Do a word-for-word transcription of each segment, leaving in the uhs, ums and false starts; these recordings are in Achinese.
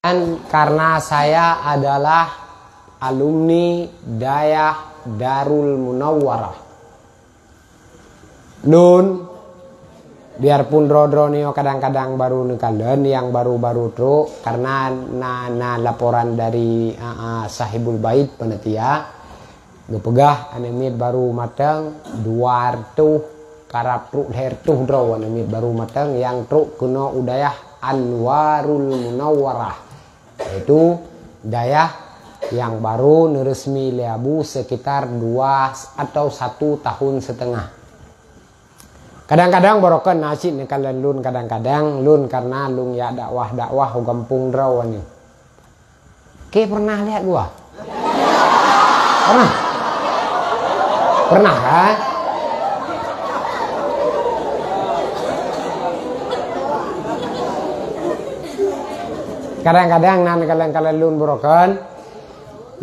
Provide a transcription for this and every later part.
Dan karena saya adalah alumni Dayah Darul Munawwarah, lôn, biarpun droe-droe nyoe kadang-kadang baru neukalon, nyang baru-baru trok, karena na, na laporan dari, a, a, Sahibul Bait Panitia, geupeugah aneuk miet baru mateng dua reutôh, karab trok lhèe reutôh droe aneuk miet baru mateng nyang trok keunoe u Dayah Anwarul Munawwarah, yaitu dayah nyang baru neuresmi lé Abu sekitar dua atau satu tahun setengah. Kadang-kadang barokon na cit neukalon lôn, kadang-kadang lôn karena lôn jak dakwah-dakwah u gampông droe nyoe. Oke, pernah lihat gua? Pernah? Pernah, kan? Kadang-kadang nan kalon-kalon lôn barokon.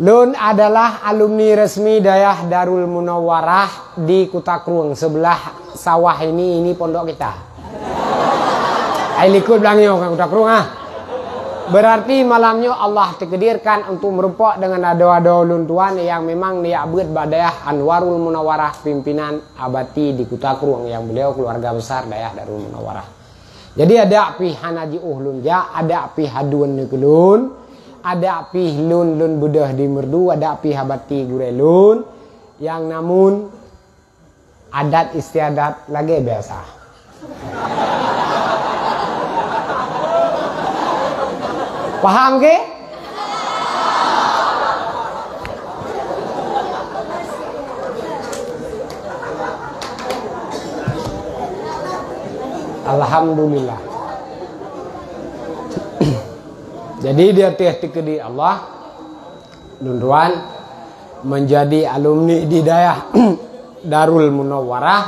Lôn adalah alumni resmi Dayah Darul Munawwarah di Kuta Krueng, sebelah sawah ini, ini pondok kita. Ai likot beulangio kan Kuta Krueng, ah. Berarti malam nyoe Allah takdirkan untuk meureumpok dengan adoe-adoe lôn tuan nyang memang neujak beuet bak Dayah Anwarul Munawwarah, pimpinan abati di Kuta Krueng nyang beliau keluarga besar Dayah Darul Munawwarah. Jadi adak pih hana jiôh lôn jak, adak pih haduen neu keu lôn, adak pih lôn, lôn beudôh di merdu, adak pih abati gurée lôn, nyang namun adat istiadat lagée biasa. Paham ke? Alhamdulillah. Jadi di ateueh teukeudi Allah, lôn tuan menjadi alumni di Dayah Darul Munawwarah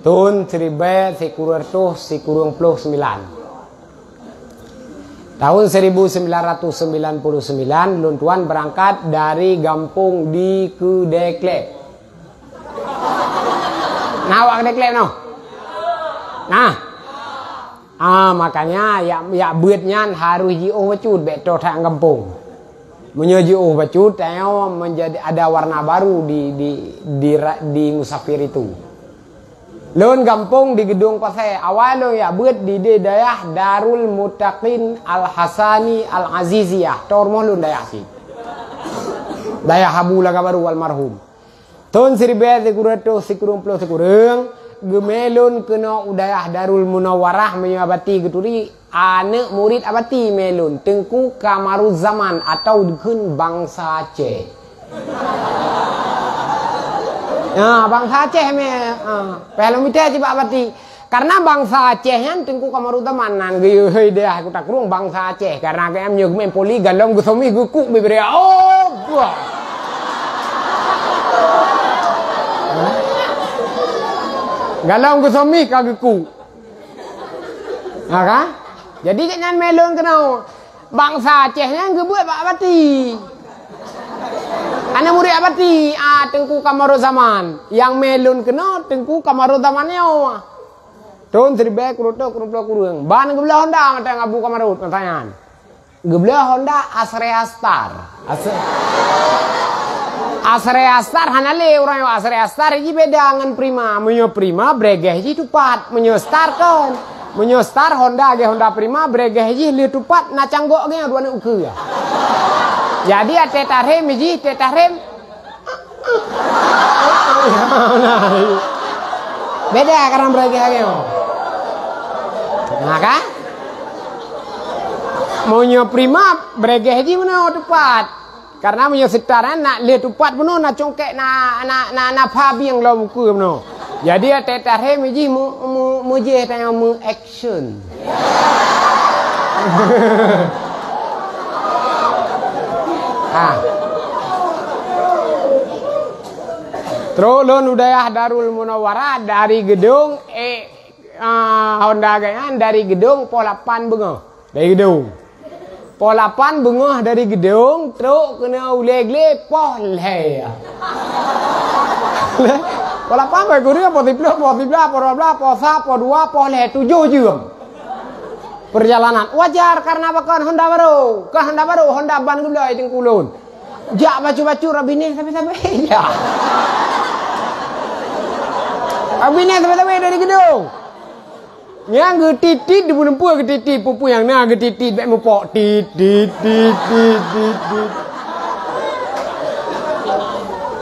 tahun seribu sembilan ratus sembilan puluh sembilan. Tahun seribu sembilan ratus sembilan puluh sembilan, lôn tuan berangkat dari gampông di Keudè Kleb. Na awak Keudè Kleb noh? Nah. Ah, makanya jak, jak beuet nyan harôh jiôh bacut, bék troh that gampông. Meunyoe jiôh bacut, tanyoe menjadi ada warna baru di, di, di ra-, di musafir itu. Lôn gampông di Geudong Pasè. Awai lôn jak beuet di, di dayah Darul Muttaqin Al-Hasani Al-Aziziyah. Toh rumoh lôn dayah cit. Dayah Abu Laga Baru almarhum. Thôn siribèe sikureueng reutôh sikureueng ploh sikureueng, geumè lôn keunoe u dayah Darul Munawwarah meunyoe abati geuturi, aneuk murit abati mè lôn, Teungku Kamaruzzaman atau dikheun bansa Aceh. Ha, bansa Aceh mè, ha, payah lôn mita cit bak abati. Karena bansa Aceh nyan Teungku Kamaruzzaman nan geuyue hôi dayah Kuta Krueng bansa Aceh. Karena geuhnyan meunyoe geumè poli galom geusomih geukuk bibiré. Oh, buah. Galom geusomih ka geukuk. Ha, kan? Jadi geuhnyan mè lôn keunoe. Bansa Aceh nyan geubeuet bak abati. Aneuk murit abati, ah, Teungku Kamaruzzaman. Nyang mè lôn keunoe Teungku Kamaruzzaman nyoe. Thôn siribèe sikureueng reutôh sikureueng ploh sikureueng. Ban geubloe Honda mantong Abu Kamarut masa nyan. Geubloe Honda Astrea Star. As-, Astrea Star hana lé ureueng nyoe Astrea Star jih beda ngon Prima. Meunyoe Prima bregeh jih tupat, meunyoe Star kon. Meunyoe Star Honda geuh Honda Prima bregeh jih lheueh tupat na canggok geuh dua aneuk ukeue. Jadi até tarhem jih, até tarhem Beda karang beureuguih lagèe nyoe. Nah, kan? Meunyoe Prima, beureuguih jih meunoe tupat. Karena meunyoe Star nyan, nak lheueh tupat meunoe, na congkèk, na, na, na, na pha bieng lom ukeue meunoe. Jadi, até tarhem jih meu-, meu-, meujih tanyoe meu-, Action. Ah. Trok lôn u dayah Darul Munawwarah dari Geudong, eh, ah, Honda geuhnyan dari Geudong poh lapan beungoh. Dari Geudong. Poh lapan beungoh dari Geudong, trok keunoe u Legle poh lhèe. Poh lapan bak kureueng, poh siplôh, poh siblaih, poh dua blaih, poh sa, poh dua, poh lhèe, tujoh jeuem. Perjalanan wajar karena pakon Honda baru. Ka Honda baru, Honda ban geubloe teungku lôn. Jak bacut-bacut, rot binéh sabe-sabe. Ya. Rot binéh sabe-sabe dari geudong. Nyang geutit-tit, di buleuen peue geutit-tit, peue-peue nyang na geutit-tit, bèk mupok, tit, tit, tit.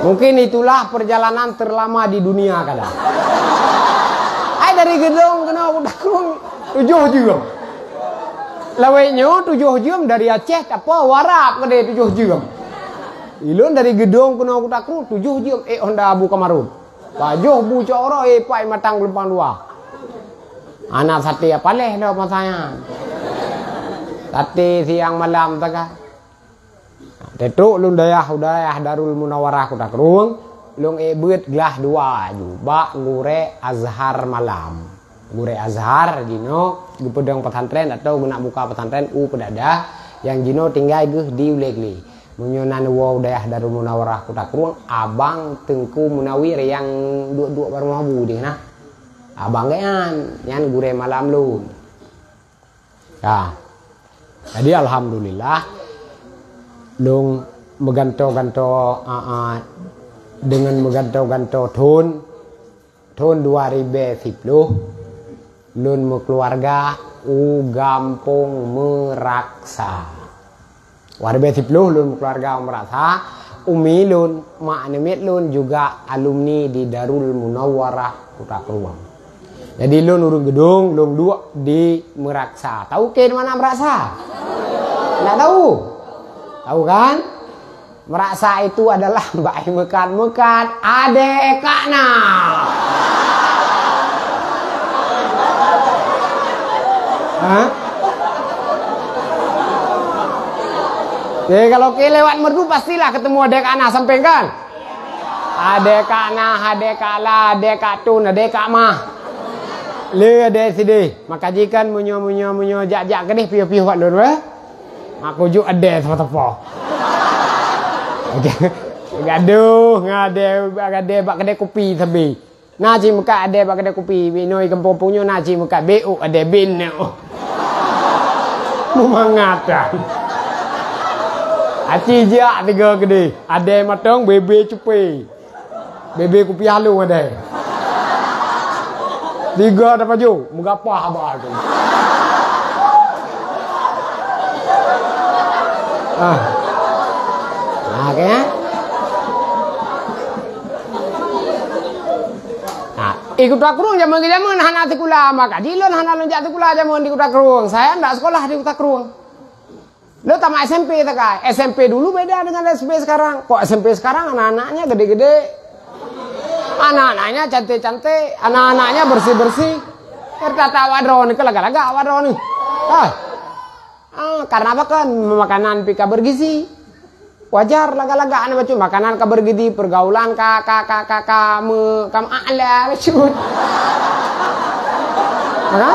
Mungkin itulah perjalanan terlama di dunia kadang. Ai dari geudong keunoe u Takrong tujoh jeuem. Lawét nyoe tujoh jeuem dari Aceh tapo u Arab keudéh tujoh jeuem. Ilôn dari geudong keunoe u Takrong tujoh jeuem ék Honda Abu Kamarun. Pajoh bu cok uroe, eh, pai matang geulumpang dua. Hana saté apaleh lom masa nyan. Saté siang malam taga. Teutôk lôn dayah u dayah Darul Munawarah Kuta Krueng, lôn ék beuet glah dua aju bak gurée Azhar malam. Gurée Azhar jinoe geupeudong pesantren atau geunak buka pesantren u Peudadah nyang jinoe tinggai geuh di Ulée Glé. Meunyoe na neuwoe u dayah Darul Munawarah Kuta Krueng, abang Teungku Munawir nyang duek-duek bak rumoh bu deh na. Abang geuh nyan, nyan gurée malam lôn. Ya. Jadi alhamdulillah, lôn meugantoe-gantoe, a, a, deungon meugantoe-gantoe thon, thon dua ribée siploh, lôn meukeuluwarga u Gampông Meuraksa. Dua ribée siploh lôn meukeuluwarga u Meuraksa, umi lôn, mak namiet lôn juga alumni di Darul Munawarah Kuta Krueng. Jadi lôn ureuëng Geudong, lôn duek di Meuraksa. Tahu ke di mana Meuraksa? Ndak tahu? Tahu kan? Meuraksa itu adalah bak meukat-meukat adé kak na. Hah? Jadi kalau ke lewat Meureudu pastilah ketemu adé kak na sampéng kan? Adé kak na, adé kak la, adé kak tun, adé kak mah. Le adé sideh. Maka jikan meunyoe meunyoe meunyoe jak-jak keudeh piôh-piôh bak lôn weh. Aku juk adé sapo-sapo. Gadoh ngon adé, adé bak keudée kupi sabe. Na cit meukat adé bak keudée kupi, binoe kampung-kampung nyoe na cit meukat B O adé bin nyoe. Meumangat dah. Aci jak tiga keudeh, adé matong bebe cupe. Bebe kupi halong adé. Tiga tapaju, meugapah haba tu. Ah. Ah, oke, eh? Nah, di Kuta Krueng jameun-jameun hana sikula, maka jilôn hana lôn jak sikula jameun di Kuta Krueng. Saya ndak sekolah di Kuta Krueng. Lôn tamat S M P takai. S M P dulu beda dengan S M P sekarang. Kok S M P sekarang anak-anaknya gede-gede? Anak-anaknya cantik-cantik, anak-anaknya bersih-bersih. Tertata wadon ke lagak-lagak wadon ni. Ah. Ah, karena apa kan? Makanan pika bergizi. Wajar lagak-lagak aneuk bacut makanan ka bergizi, pergaulan ka, ka, ka, ka, ka me-, ka meu'ala bacut. Ha?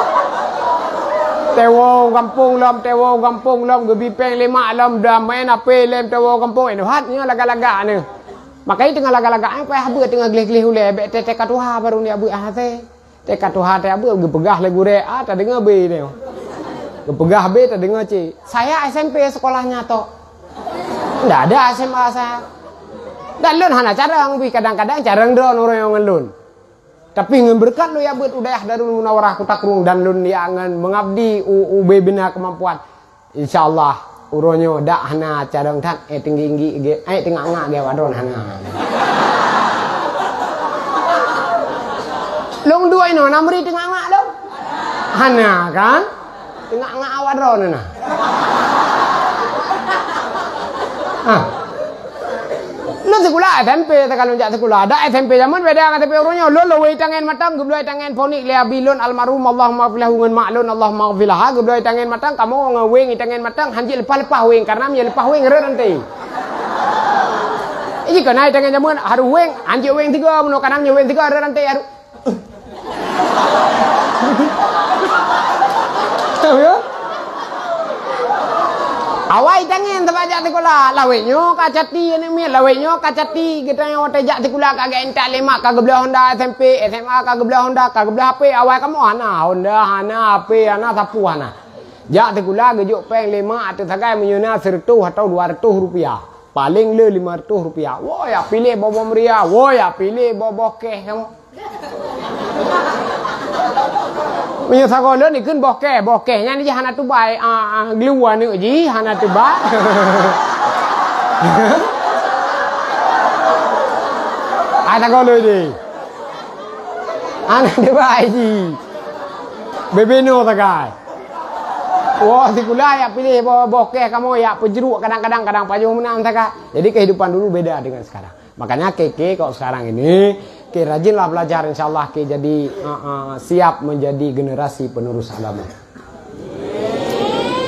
Tewoe gampông lom, tewoe gampông lom, geubi péng lé mak lom, dah main H P lom tewoe gampông, eh, nuhat nyoe lagak-lagak aneuk. Makajih teungoh lagak-lagak aneuk payah beuet teungoh gleh-gleh ulée, bék teuka tuha baru neujak beuet hase. Teuka tuha teuka beuet geupeugah lé gurée, ah, tadeungoe B nyoe. Geupeugah B tadeungoe C. Saya S M P sekolahnya tok. Ndak ada S M A saya. Dan lôn hana carông pih, kadang-kadang carông droe ureuëng ngon lôn. Tapi ngon beureukat lôn jak beuet u dayah Darul Munawarah Kuta Krueng dan lôn jak ngon meungabdi u, u B beuna keumampuan. Insya Allah, uroe nyoe dak hana carông that, eh, tinggi-tinggi ge, eh, teungak-ngak ge wadon hana. Lôn duek inoe na meuri teungak-ngak lôn? Hana kan? Teungak-ngak wadon hana. Ah. Lôn sikula S M P, takalon jak sikula. Dak S M P jameun beda ngon S M P uroe nyoe. Lôn lôn wéh tangen matang, geubloe tangen phonik lé abi lôn almarhum, Allahumma ghfirlahu, ngon mak lôn, Allahumma ghfirlaha, geubloe tangen matang, kamoe ngon wéng tangen matang, hanjeuet leupah-leupah wéng, karena meunyoe leupah wéng rhot ranté. Iji keu na tangen jameun harôh wéng, hanjeuet wéng tiga, meunoe kana meunyoe wéng tiga rhot ranté harôh. Tahu ya? Awai tangen teubajak sikula, lawét nyoe ka cati aneuk miet, lawét nyoe ka cati geutanyoe watée jak sikula ka geuintat lé mak ka geubloe Honda S M P, S M A ka geubloe Honda, ka geubloe H P, awai kamoe hana Honda, hana H P, hana sapeue hana. Jak sikula geujok péng lé mak ateueh sagai meunyoe na seureutôh atawa dua reutôh rupiah. Paléng le lima reutôh rupiah. Woe, jak piléh boh-boh meuria, woe, jak piléh boh-boh keh kamoe. Meunyoe sagoe lôn ikheun boh keh, boh keh nyan jih hana tubai, ah, ah, geuleue aneuk jih hana tubai. Ai sagoe lôn jih. Hana tubai jih. Bebeno sagai. Woe sikula jak piléh boh, boh keh kamoe jak peujruk kadang-kadang, kadang pajoh meunan sagai. Jadi kehidupan dulu beda dengan sekarang. Makanya keke kok sekarang ini, ke rajinlah belajar, insya Allah ke jadi, uh, uh, siap menjadi generasi penerus agama.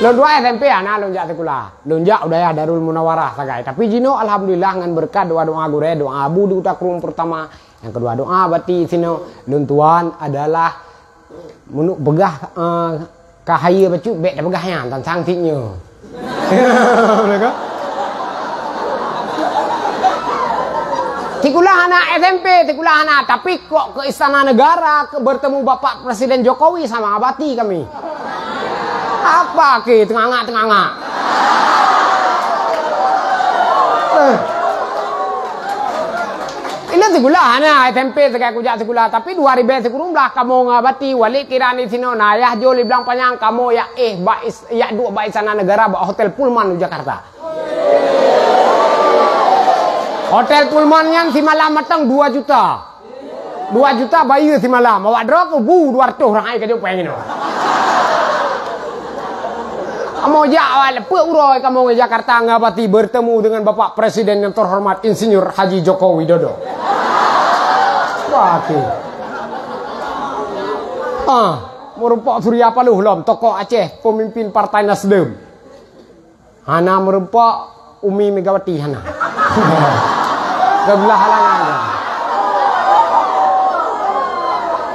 Lôn dua S M P hana lôn jak sikula. Lôn jak u dayah Darul Munawarah sagai. Tapi jinoe alhamdulillah ngon beureukat doa-doa gurée, doa abu di Kuta Krueng pertama, nyang keudua doa bati sinoe, lôn tuan adalah meunurot peugah, eh, ka hayeue bacut, bék tapeugah nyan, tan sang cit nyoe. Sikula hana S M P, sikula hana, tapi kok ke Istana Negara, ke bertemu Bapak Presiden Jokowi sama bati kami. Apa ke teungangak-teungangak? Eh. Ilôn sikula hana S M P sagai kujak sikula, tapi dua ribèe sikureueng blah kamoe ngon bati, Walid Kiran di sinoe, na Yah Jol di Blang Panyang, kamoe jak éh bak is-, jak duek bak Istana Negara bak Hotel Pullman di Jakarta. Hotel Pullman nyan simalam mantong dua juta. Dua juta bayeue simalam. Awak droe keuh bu dua reutôh, rhah hai ka jok péng inoe. Kamoe jak awak leupeuet uroe kamoe ngon Jakarta ngon bati bertemu dengan Bapak Presiden yang terhormat Insinyur Haji Joko Widodo. Wah, tu. Ah, meurumpok Surya Paloh lom, tokoh Aceh, pemimpin Partai Nasdem. Hana meurumpok Umi Megawati hana. Sebelah halangan.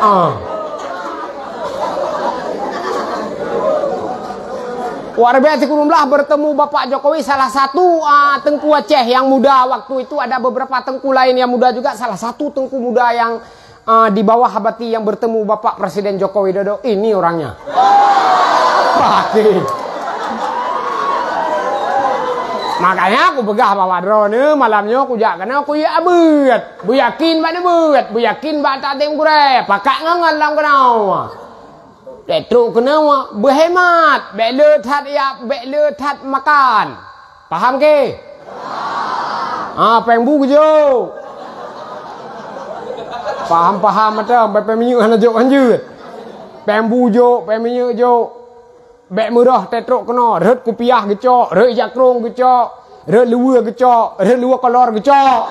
Ah. Dua ribèe sikureueng blah bertemu Bapak Jokowi, salah satu, ah, Teungku Aceh yang muda waktu itu, ada beberapa teungku lain yang muda juga, salah satu teungku muda yang, ah, di bawah bati yang bertemu Bapak Presiden Joko Widodo, ini orangnya. Pati. Makanya aku peugah bahwa droeneuh malam nyoe kujak keunoe kujak beuet. Beuyakin bak neubeuet, beuyakin bak takzim gurèe, pakat ngon-ngon lam keunoe. Bék trok keunoe, beuhemat, bék le that jak, bék le that makan. Paham ke? Ah, péng bu geujok. Paham-paham mantong, péng, péng minyeuk hana jok hanjeuet. Péng bu jok, péng minyeuk jok. Bék meurôh teutrok keunoe, rhot kupiah geucok, rhot ija krông geucok, rhot luweue geucok, rhot luweue kolor geucok.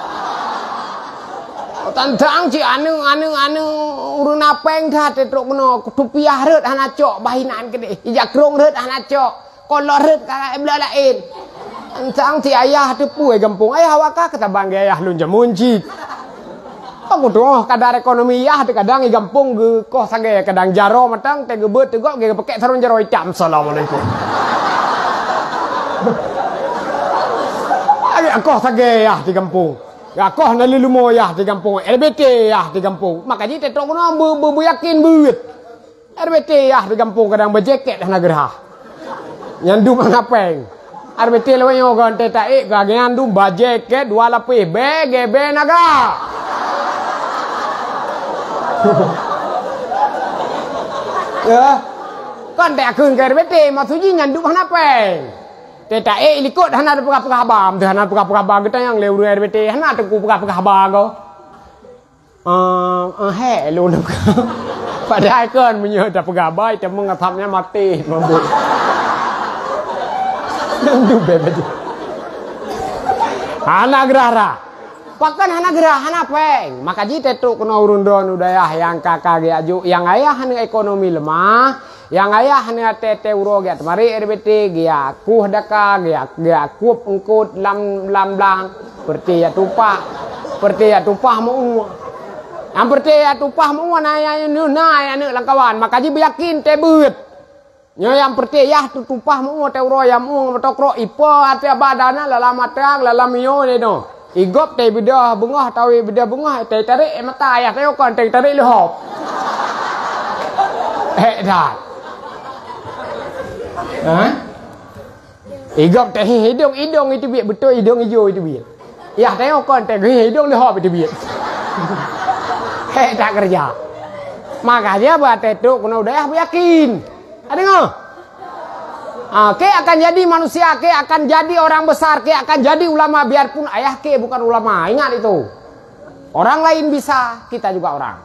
Tantang cit aneuk, aneuk, aneuk ureueng na péng that teutrok keunoe, kupiah rhot hana cok, bah inan keudeh, ija krông rhot hana cok, kolor rhot ka bloe laén. Tantang cit ayah teupeue gampông, ayah awak ka keutabang gaya ayah lôn jameun cit. Aku tu'oh kadar ekonomi yah teuh kadang i gampông geukoh sagai, kadang jaroe mantong teuh geubeuet teugok geupakék sarong jaroe itam. Assalamualaikum. Agak koh sagai yah di gampông. Gak koh na leulumo yah di gampông. L B T yah di gampông. Maka jih teutrok keunoe beu-, beu-, beuyakin beuet. R B T yah di gampông kadang bajeket hana geurhah. Nyan dum hana péng. R B T lawét nyoe kon teuh taék ka nyan dum bajeket dua lapéh bèe gèbèe naga. Ya. Kon teuh akheun keu R B T maksud jih nyan dum hana péng. Teuh taék likot hana peugah-peugah haba, teuh hana peugah-peugah haba geutanyong lé ureueng R B T hana teungku peugah-peugah haba ko. Ah, ah, hék lôn. Padahai kon meunyoe tapeugah bai, teuma ngasapnya maté mabuk. Nyan dum bèe bajèe. Hana geurhah-rhah. Pakon hana geurhah, hana péng. Maka jih teutrok keunoe ureueng droeneuh dayah nyang ka-ka geujok, nyang ayah aneuk ekonomi leumah, Nyang ayah aneuk teuh-teuh uroe geujak teumarit R B T, geujak kueh daka, geujak, geujak kueb eungkôt lam, lam blang, peureuté jak tupah, peureuté jak tupah meu-ue. Nyang peureuté jak tupah meu-ue na nyang na aneuk lam kawan, maka jih beuyakin teuh beuet. Nyoe nyang peureuté yah tu tupah meu-ue teuh uroe nyang meu-ue ngon meutokrok ipo até badan na lam atra, lam miyueb lé nyoe. Igop teuh beudôh beungoh, tawi beudôh beungoh, teuh tarék mata ayah teuh kon teuh tarék leuhop. Hék that. Ha? Igop teuh hidong, idong itu biet beutôi, idong ijo itu biet. Yah tayong kon teuh hidong leuhop itu biet. Hek tak kerja. Makanya bah tetuk kena udah yah yakin. Ada ngah? Ah, ke akan jadi manusia, ke akan jadi orang besar, ke akan jadi ulama, biarpun ayah ke bukan ulama. Ingat itu. Orang lain bisa, kita juga orang.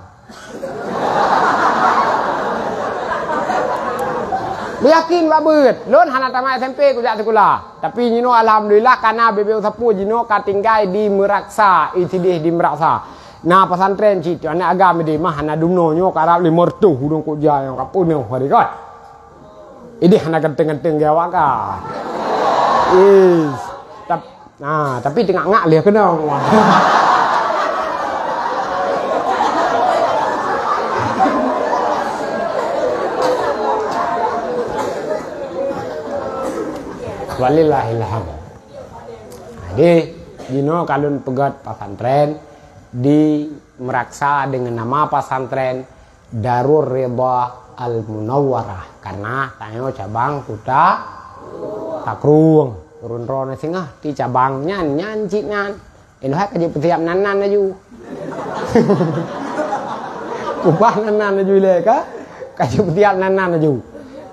Yakin bak beuet. Lôn hana tamat S M P kujak sikula. Tapi jinoe alhamdulillah kana bibeu sapu jinoe ka tinggai di Meraksa, isideh di Meraksa. Na pesantren cit, aneuk agam ideh mah hana dumnoe nyoe karab lima reutôh ureueng kujak nyang ka peunoh hari kan. Ideh hana ganteng-ganteng gaya awak kan. Is. Tap- Nah, tapi teungak-ngak lé keunong. Walillahilhamd. Jadi, jinoe kalon peugöt pesantren di Meraksa dengan nama pesantren Darur Ridha Al Munawwarah, karena tanyoe cabang Kuta Takrueng. Ureueng droeneuh singoh di cabang nyan, nyan cit nyan. Ilhak ka jipeusiap nan-nan laju. Ubah nan-nan laju ilée ka, ka jipeusiap nan-nan laju.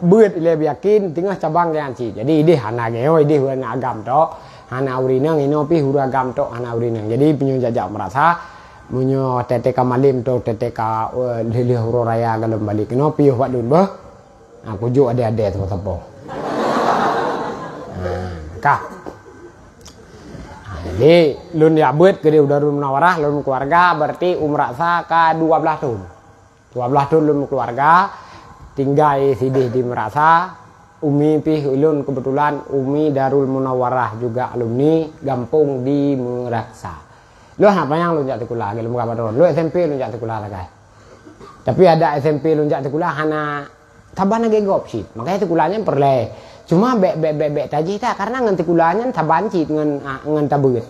Beuet ilée biakin singoh cabang nyan cit. Jadi ideh hana geuh, ideh ureueng agam tok, hana ureueng inong, inoe pih ureueng agam tok hana ureueng inong. Jadi meunyoe jak-jak Meraksa, meunyoe teuka malem tu teuka, eh, lheueh-lheueh uroe raya galom balek. Keunoe piôh bak lôn beuh. Ha, kujok adé-adé sapo-sapo. Ha, ka. Ha, jadi lôn jak beuet keudeh u Darul Munawwarah, lôn keuluwarga berarti u Meraksa ka dua belas thon. Dua belas thon lôn keuluwarga tinggai sideh di Meraksa. Umi pih ulôn kebetulan umi Darul Munawwarah juga alumni gampông di Meraksa. Lôn hana panyang lôn jak sikula lagèe lôn peugah bak droe. Lôn S M P lôn jak sikula sagai. Tapi adak S M P lôn jak sikula hana saban lagèe gob cit. Makanya sikula nyan peureulèe. Cuma bèk, bèk, bèk, bèk tajih that karena ngon sikula nyan saban cit ngon, ah, ngon tabeuet.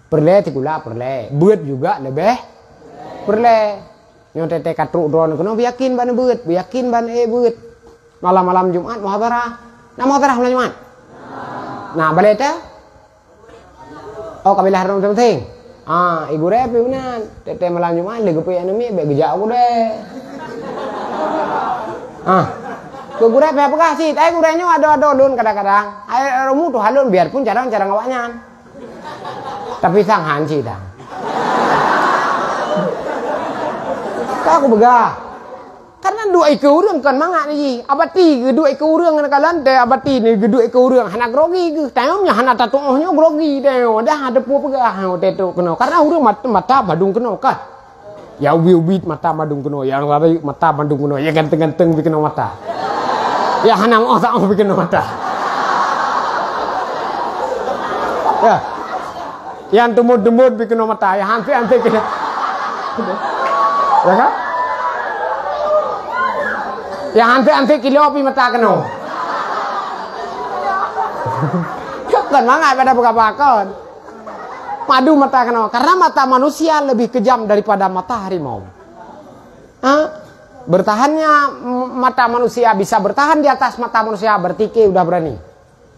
Peureulèe sikula peureulèe. Beuet juga leubeh peureulèe. Nyoe teuka trok droeneuh keunoe beuyakin ban beuet, beuyakin ban ék beuet. Malam-malam Jumat muhadharah. Na muhadharah malam Jumat? Na balèe teuh? Oh, kabilah rhom teunteng. Ah, i gurèe pih meunan. Teunteng malam Jumat lé geupeuék aneuk miet bèk geujak u gurèe. Ah. Keu gurèe pih peugah cit, "Ai gurèe nyoe ado-ado lôn kadang-kadang. Ai rumoh tuha lôn biarpun carông-carông awaknyan." Tapi sang han cit dang. Ka kupeugah. Karena duek ikeue ureueng kon mangat jih. Abati geuduek ikeue ureueng ngon kalon teuh abati ni geuduek ikeue ureueng hana grogi geuh. Tanyoe nyoe hana tatuoh nyoe grogi tanyoe. Dah ada peue peugah nyoe teuh keunoe. Karena ureueng mat-, mata badong keunoe kah. Ya ubit-ubit mata badong keunoe, ya rayeuk mata badong keunoe, ya ganteng-ganteng bikeunoe mata. Ya hana meuoh taoh bikeunoe mata. Ya. Nyang teumot-teumot pi keunoe mata, nyang hanséh-hanséh keunoe. Ya kan? Nyang hanséh-hanséh kilo pi mata keunoe. Kon mangat pada peugah pakon. Madu mata keunoe. Karena mata manusia lebih kejam daripada mata harimau. Ha? Bertahannya m-, mata manusia bisa bertahan di atas mata manusia, berarti ke udah berani.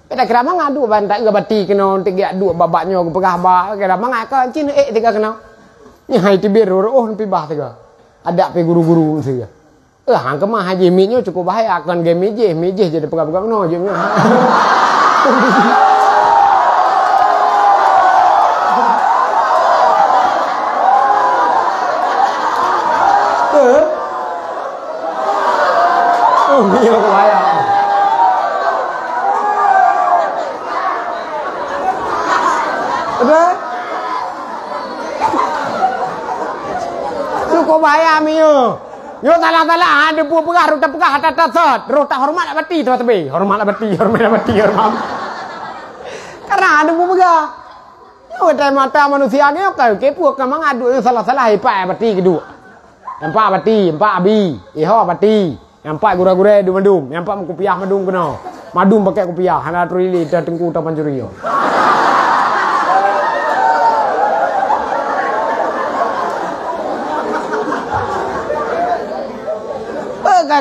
Kira-kira mangat duek ban tak bati keunoe, untuk geujak duek babak nyoe geupeugah ba, kira mangat ka cin ék tiga keunoe. Nyan hai tibir rôh-rôh pibah tiga. Adak pi guru-guru meusti. Eh, hang keumah haji mit nyoe cukup bahaya, kon gé mit jih, mit jih jadi peugah-peugah keunoe jih. Eh? Oh, iya, bahaya. Betul? Cukup bahaya, Mio. Nyoe salah-salah, ha, debu peugah, rota peugah, ata tasot. Roh tak hormat nak bati, tu tebe. Hormat nak bati, hormat nak bati, hormat. Karena debu peugah. Nyoe tai mata manusia ni, oke, oke, puak ka mangat duek salah-salah, ipak bati keudua. Nampak bati, nampak abi, iho bati. Nampak gurèe-gurèe di mandum, nampak meukupiah mandum keunoe. Mandum pakai kupiah, hana turi lé dah teungku ta pancuri yo.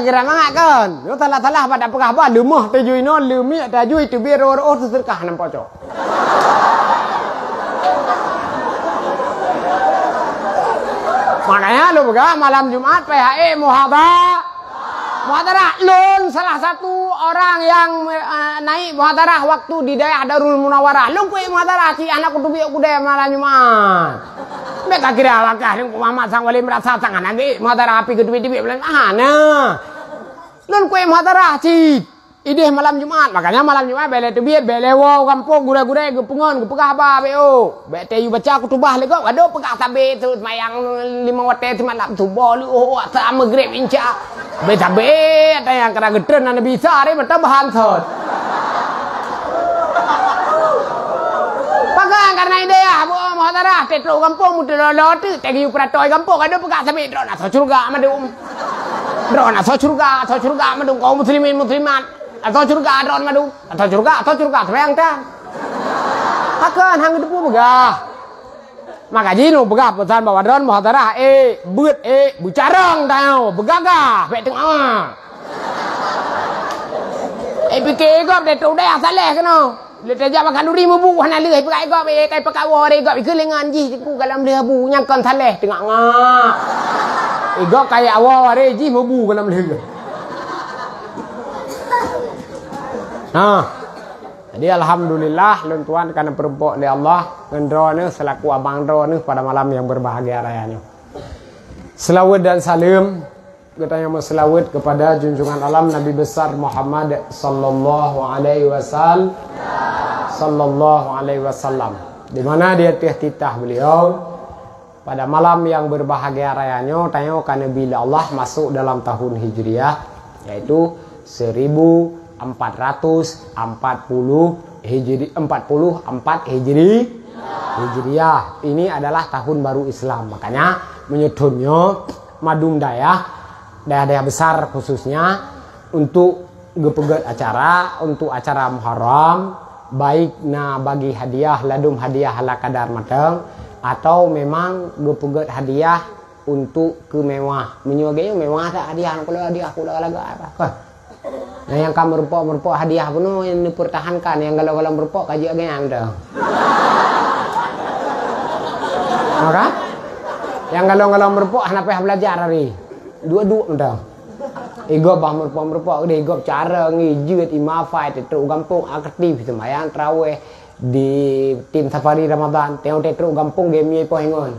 Kira mangat kan? Nyoe salah-salah bak tapeugah bah, leumoh tajui inoe, leumiek tajui, teubiet roh-roh, teuseudekah nam pocok. Makanya lôn peugah malam Jumat P H E muhadha-, muhadharah. Lôn salah satu orang yang, eh, naik muhadharah waktu di dayah Darul Munawarah. Lôn kuék muhadharah cit hana kuteubiet u keudè malam Jumat. Bèk kakira wakah Teungku Muhammad sang wali meurasa sangat nanti muhadharah api geuteubiet-teubiet bulan. Ah, nah. Lôn kuék muhadharah cit. Idéh malam Jumat, makanya malam Jumat bèk lé teubiet, bèk lé woe u gampông gurèe-gurèe geupeungon, geupeugah haba bèk. Bèk tayue baca khutubah lé gob, adoe peugah sabé seumayang limong watèe simalam, suboh, luhô, asa, maghrib, isya. Bèk sabé, ata nyang kana geutreun Nabi Isa, ari mantong bahan sot. Pakon karena idéh, bu muhadharah, teutrok gampông, meuteulolo teuk, teugeuyue peuratoe gampông, adoe peugah sabé, droe na soe syeuruga mandum. Droe na soe syeuruga, soe syeuruga mandum kaum muslimin muslimat. Atau syeuruga droe mandum. Atau syeuruga, atau syeuruga seurang tan. Pakon hang geuteupeue peugah. Maka jinoe peugah peusan bak droe muhadharah, eh, beuet, eh, beucarông tanyoe, beugagah, bèk teungoh. Eh, pike gob deh tu deh saleh keunoe. Lé tajak bak khanduri meubu hana lheueh, peugah igob, eh, kai peukawo re igob, ikeu lengan jih ku galam lheueh bu nyang kon saleh teungoh ngak. Igob kai awo re jih meubu galam lheueh. Ha. Jadi alhamdulillah lôn tuan kana peurumpok lé Allah ngon droeneuh selaku abang droeneuh pada malam yang berbahagia raya nyoe. Selawat dan salam Geutanyoe meuseulaweuet keupada junjungan alam Nabi Besar Muhammad sallallahu alaihi wasal-, sallallahu alaihi wasallam. Di mana di ateueh titah beliau, pada malam yang berbahagia raya nyoe, tanyoe ka neubi lé Allah masuk dalam tahun Hijriah, yaitu seribu empat ratus empat puluh Hijri-, empat puluh empat Hijri-, Hijriah. Ini adalah tahun baru Islam. Makanya, meunyoe thon nyoe, mandum dayah, dayah-dayah besar khususnya, untuk geupeugét acara, untuk acara Muharram, baik na bagi hadiah, ladum hadiah ala kadar mantong, atau memang geupeugét hadiah untuk keu mewah. Meunyoe lagèe nyoe mewah that hadiah, kalau hadiah pula lagak apa? Nah, nyang ka meurumpok-meurumpok hadiah bunoe nyang neupeurtahankan, nyang galak-galak meurumpok ka jeuet lagèe nyan mantong. Maka, nyang galak-galak meurumpok hana payah belajar hari. Duek-duek mantong. Igob bah meurumpok-meurumpok, deh igob cara ngi jeuet imafai teutrok gampông aktif seumayang tarawih di tim safari Ramadan, teutrok gampông game poh ingon.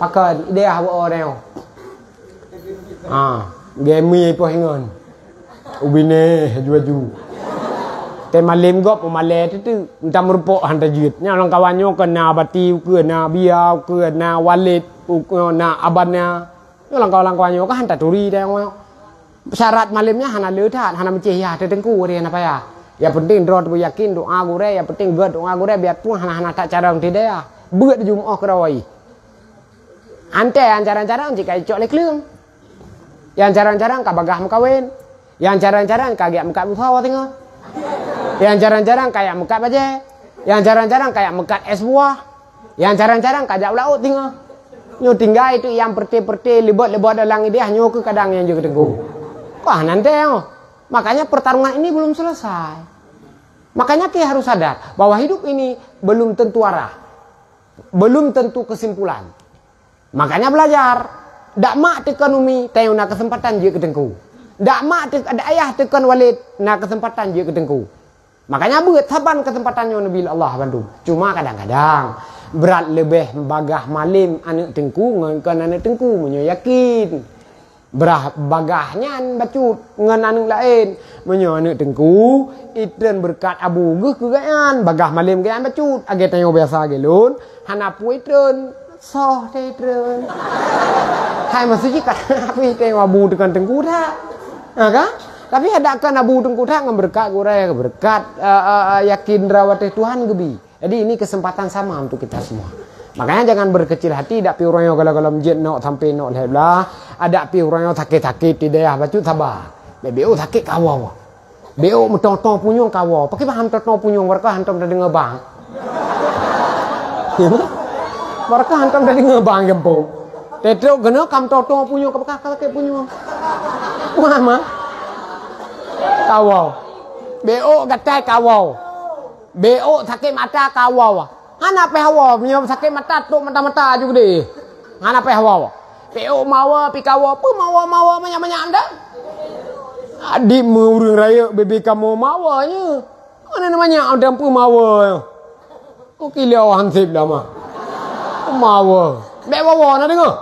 Pakon, idéh awak orang. Ha, gemi poh ingon. Ubine haju-haju. Teuh malem gob peumalée teuteu, entah meurumpok han tajeuet. Nyan lam kawan nyoe keu na bati, keu na bia, keu na walid, keu na abana. Nyoe lam kawan-kawan nyoe kan han taturi dah nyoe. Syarat malem nyan hana le that, hana meucéh yah teuteungku ari hana payah. Yang penting droe teuyakin doa gurée, yang penting gét doa gurée biarpun hana-hana that carông tideh. Beuet Jumoh keudawai. Antée nyang carang-carang cit ka icok lé kleueng. Nyang carang-carang ka bagaih meukawen. Nyang carang-carang ka geujak meukat busa teungoh. Nyang carang-carang ka jak meukat bajée. Nyang carang-carang ka jak meukat es buah. Nyang carang-carang ka jak u laôt teungoh. Nyoe tinggai teuk nyang peureuté-peureuté, leubot-leubot dalam idéh nyoe keuh kadang nyang jeuet keu teungku. Wah, nan teuh nyoe. Makanya pertarungan ini belum selesai. Makanya kita harus sadar bahwa hidup ini belum tentu arah. Belum tentu kesimpulan. Makanya belajar. Dak mak teukon umi, tanyoe na keuseumpatan jeuet keu teungku. Dak mak teuk-, dak ayah teukon walid, na keuseumpatan jeuet keu teungku. Makanya beuet saban keuseumpatan nyoe neubi lé Allah bandum. Cuma kadang-kadang brat leubeh bagaih malem aneuk teungku ngon kon aneuk teungku meunyoe yakin. Brah bagaih nyan bacut ngon aneuk laén. Meunyoe aneuk teungku, itreun beureukat abu geuh keu gobnyan, bagaih malem gobnyan bacut. Lagèe tanyoe biasa lagèe lôn, hana peue itreun, soh teuh itreun. Hai maksud jih ka hana peue itreun abu teukon teungku that. Ha kan? Tapi adak kon abu teungku that ngon beureukat gurée, beureukat, eh, eh, eh, yakin droe watèe Tuhan geubi. Jadi, ini kesempatan sama untuk kita semua. Makanya jangan berkecil hati, dak pi uroe nyoe galak-galak meujeut nok sampai nok lhèe blah, adak pi uroe nyoe sakét-sakét di dayah bacut saba. Bèk, bèk sakét kawoe. Bèk meuto-to punyueng kawoe. Pakriban meuto-to punyueng, barokah hantom tadeungoe bang. Barokah hantom tadeungoe bang gampông. Tetrok keunoe kam toto punyo, ka beukah ka sakét punyo. Mama. Kawoe. Beok gatai kawoe. Beok sakét mata kawoe. Hana pih hawa, meunyoe sakét mata, tok mata-mata aju geudeh. Hana pih hawa. Beok mawa, pi kawoe, peue mawa-mawa manyak-manyak anda? Adik meu ureueng rayeuk bebe kamoe mawa nyoe. Mana namanya ada pun mawa. Kok kilau hansip dah mah. Mawa. Bek wawa na dengar.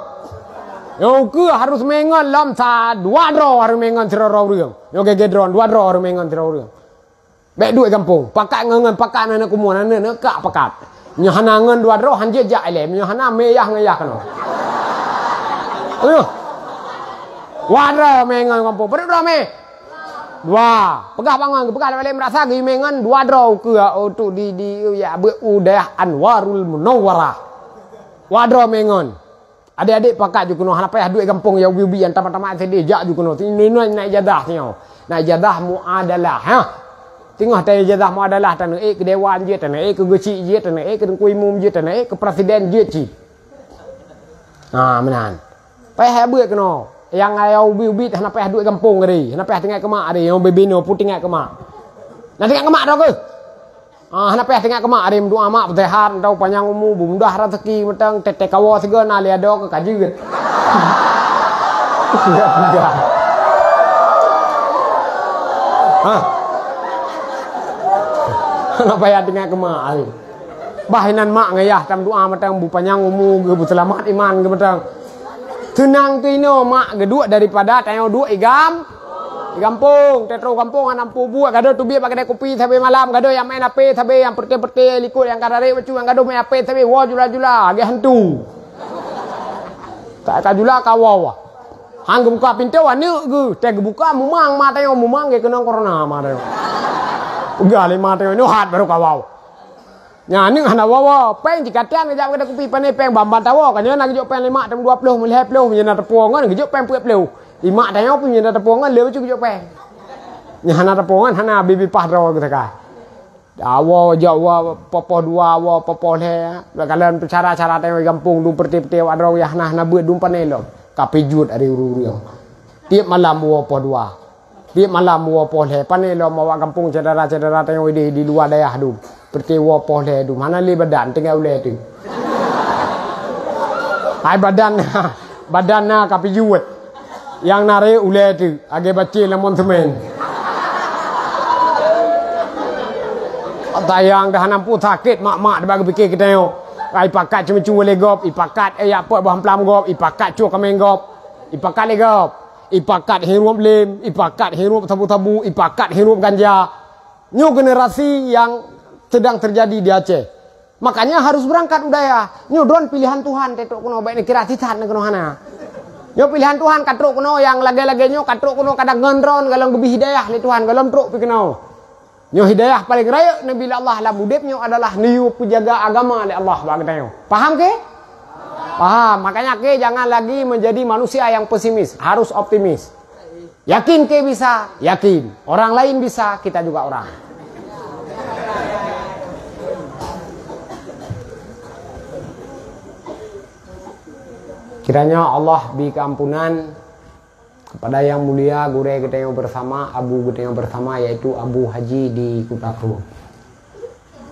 Nyang ukeue harus mengon lam sa dua droe harus mengon sidroe ureueng. Nyoe gege droe dua droe harus mengon sidroe ureueng. Bek duek gampông, pakat ngon, ngon pakat na kumuh na, na kak pakat. Nyoe hana ngon dua droe han jeuet jak ilée. Nyoe hana mé yah ngon yah keunoe. Ayo. Dua droe mengon gampông. Padum droe mé? Dua. Peugah bangon, peugah lé meurasa geumeungon dua droe ukeue untuk di, di, ya, beu u dayah Anwarul Munawwarah. Dua droe mengon. Adik-adik pakat ju keunoe, hana payah duek gampông ya ubi-ubi nyang tamat-tamat S D jak ju keunoe. Sinoe na ijazah singoh. Na ijazah muadalah, ha. Singoh ta ijazah muadalah, taneuk ék keu dewan jih, taneuk ék keu geuchik jih, taneuk ék keu teungku imum jih, taneuk ék keu presiden jih cit. Ha, meunan. Payah beuet keunoe. Nyang ayah ubi-ubi hana payah duek gampông tadi. Hana payah teuingat keu mak tadi. Nyang bibinoe pun teuingat keu mak. Nah, teuingat keu mak dah keuh. Ah, hana payah teuingat keu mak tadi, meudoa mak peusehat, atau panyang umu, beumudah rezeki mantong, teuh-teuh kawoe sigoe na lé adoe keu ka jeuet. Ha. Hana payah teuingat keu mak tadi. Bah inan mak ngon yah tameudoa mantong, beupanyang umu geuh, beuseulamat iman geuh mantong. Seunang teuh inoe mak geuduek daripada tanyoe duek igam, igampông. Teutroh gampông hana mampu buet, gadoh teubiet bak keude kupi sabe malam, gadoh nyang main H P sabe, nyang peureuté-peureuté likot, nyang ka rarék bacut, nyang gadoh main H P sabe, woe jula-jula, lagée hantu. Ka, ka jula ka woe. Han geubuka pintoe aneuk geuh, teuh geubuka mumang ma tanyoe, mumang geuh keunong corona ma tanyoe. Peugah lé ma tanyoe, nyoe hat barô ka woe. Nyan aneuk hana woe-woe, péng jikatan geujak bak keude kupi, pane péng ban-ban tawoe, ka nyoe na geujok péng lima, teuma dua ploh, lhée ploh, meunyoe na teupeu ngon geujok péng peuet ploh. Lima tanyoe pih meunyoe na teupeu ngon lhée bacut geujok péng. Nyan hana teupeu ngon, hana bibi pah droe geutaka. Awoe jak woe poh-poh dua, woe poh-poh lhée. Bak kalon cara-cara tanyoe gampông dum peureuté-peureuté awak droe yah na, hana beuet dum pane lom. Ka pijuet ari ureueng-ureueng. Tiep malam woe poh dua. Tiep malam woe poh lhée, pane lom awak gampông syedara-syedara tanyoe di, di luwa dayah dum. Peureuté woe poh lhée dum, hana lé badan, tinggai ulée teuk. Hai badan, badan na ka pijuet. Nyang na ré ulée teuk, lagée bacé lam amonsemen. Tayang dah hana mampu sakét mak-mak dibak geupike keu tanyoe. Ipakat ceumeucue lé gob, ipakat, eh, yak pot boh amplam gob, ipakat cue kaméng gob, ipakat lé gob. Ipakat hirup lem, ipakat hirup sabu-sabu, ipakat hirup ganja. Nyoe generasi nyang sedang terjadi di Aceh. Makanya harus berangkat u dayah. Nyoe droen pilihan Tuhan, teutrok keunoe, baik neukira sisat na keunoe hana. Nyoe pilihan Tuhan, ka trok keunoe nyang lagée-lagée nyoe, ka trok keunoe kadang ngon droen, golom geubri hidayah lé Tuhan, golom trok pih keunoe. Nyoe hidayah paléng rayeuk neubi lé Allah lam udeb nyoe adalah neuyue peujaga agama lé Allah bak geutanyoe. Paham ke? Paham. Makanya ke jangan lagi menjadi manusia yang pesimis, harus optimis. Yakin ke bisa? Yakin. Orang lain bisa, kita juga orang. Kiranya Allah bri keampunan kepada Yang Mulia Gurée geutanyoe bersama, Abu geutanyoe bersama, yaitu Abu Haji di Kuta Krueng.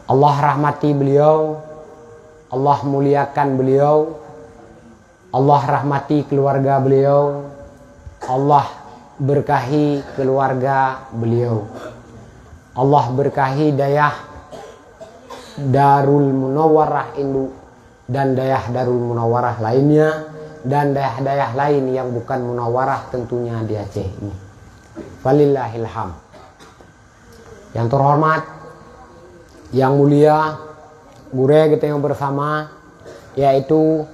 Allah rahmati beliau, Allah muliakan beliau, Allah rahmati keluarga beliau, Allah berkahi keluarga beliau, Allah berkahi dayah Darul Munawwarah Induk dan dayah Darul Munawwarah lainnya, dan dayah-dayah lain yang bukan Munawwarah tentunya di Aceh ini. Falillahilham. Yang terhormat, yang mulia, gurée geutanyoe bersama, yaitu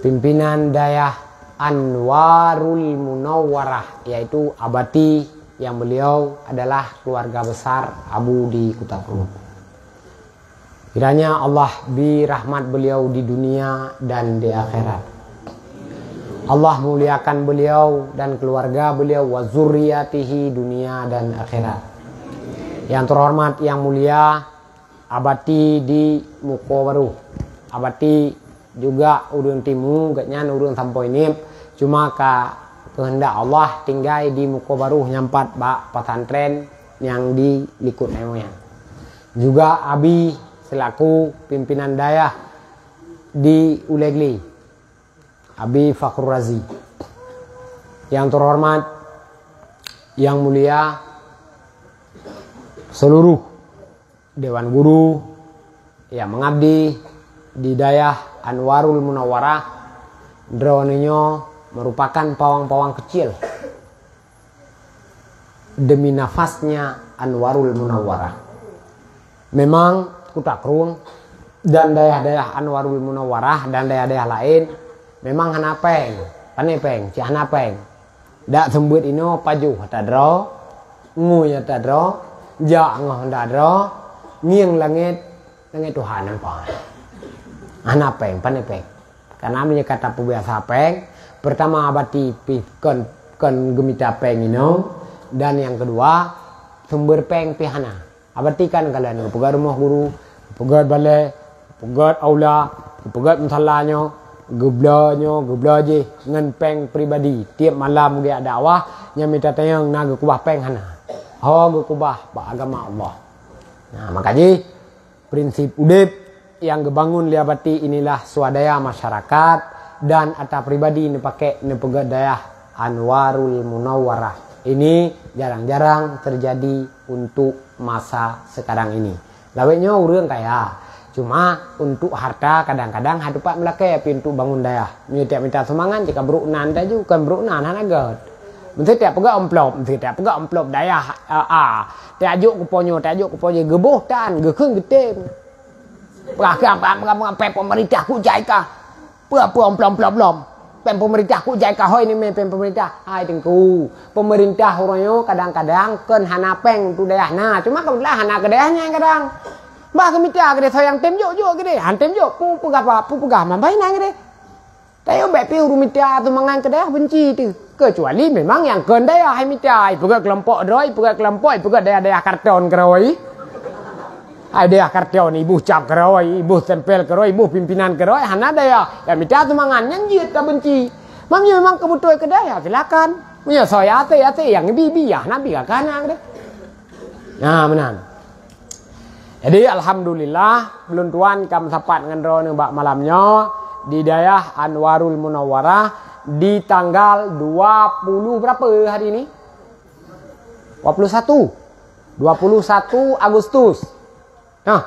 pimpinan dayah Anwarul Munawwarah, yaitu Abati, yang beliau adalah keluarga besar Abu di Kuta Krueng. Kiranya Allah bri rahmat beliau di dunia dan di akhirat. Allah muliakan beliau dan keluarga beliau, wa zurriyatihi, dunia dan akhirat. Yang terhormat, yang mulia, Abati di Muko Baru. Abati Juga ureuëng timu, gobnyan ureuëng sampoe Nib, cuma ka keuheundak Allah tinggai di Mukobaruh nyang pat bak pesantren nyang di likot nyoe nyan. Juga Abi selaku pimpinan dayah di Ulegli, Abi Fakhrul Razi. Yang terhormat, yang mulia, seluruh Dewan Guru yang mengabdi di dayah Anwarul Munawwarah, droeneuh nyoe merupakan pawang-pawang kecil demi nafasnya Anwarul Munawwarah. Memang Kuta Krueng dan dayah-dayah Anwarul Munawwarah dan dayah-dayah laén memang hana péng, pane péng, cit hana péng. Dak seumeubeuet inoe pajoh ata droe, ngui ata droe, jak ngoh ata droe, ngieng langét, langét Tuhan nampak. Hana péng, pane péng. Karena meunyoe ka tapeubiasa péng, pertama bati pih kon, kon geumita péng inoe, dan yang kedua, sumber péng pih hana. Abati kan kalon geupeugöt rumoh guru, geupeugöt balè, geupeugöt aula, geupeugöt musala nyoe, geubloe nyoe, geubloe jih ngon péng pribadi. Tiep malam geujak dakwah, nyang mita tanyong na geukubah péng hana. Ho geukubah bak agama Allah. Nah, maka jih prinsip udép nyang geubangun lé Abati inilah swadaya masyarakat dan ata pribadi neupaké neupeugöt dayah Anwarul Munawwarah. Ini jarang-jarang terjadi untuk masa sekarang ini. Lawét nyoe ureuëng kaya, cuma untuk harta kadang-kadang hana teumpat meulakée, tapi untuk bangun dayah. Meunyoe tiep mita sumbangan, jika brok nan taju, kon brok nan hana gét. Mesti tiep peugah amplop, mesti tiep peugah amplop dayah, a, a. Tiep jok keu po nyoe, tiep jok keu po jih, geuboh tan, geukheun geutem. Peugah, peugah, peugah, peugah, peugah, péng pemerintah kujai ka. Peue-peue amplop-amplop lom. Péng pemerintah kujai ka hôi ni mé péng pemerintah. Hai Teungku, pemerintah uroe nyoe kadang-kadang kon hana péng untuk dayah na. Cuma keubeutulan hana keu dayah nyan kadang. Bah geumita keudeh soe nyang tem jok, jok keudeh. Han tem jok, peue peugah apa, peue peugah man bai na keudeh. Tayue bék pih ureuëng mita sumbangan keu dayah benci teuh. Kecuali memang nyang kon dayah hai mita, ipeugöt keulompok droe, ipeugöt keulompok, ipeugöt dayah-dayah karton keudroe. Hai dayah karton, iboh cap keudroe, iboh stempel keudroe, iboh pimpinan keudroe, hana dayah. Nyang mita sumbangan, nyan jeuet ka benci. Meunyoe memang keubeutôi keu dayah, silakan. Meunyoe soe até-até nyang bi-bi, ya, hana bi ka kana keudeh. Nah, meunan. Jadi, alhamdulillah, ulôn tuan ka meusapat ngon droeneuh bak malam nyoe di dayah Anwarul Munawwarah di tanggal dua puluh berapa hari ini? Dua puluh satu. Dua puluh satu Agustus. Nah,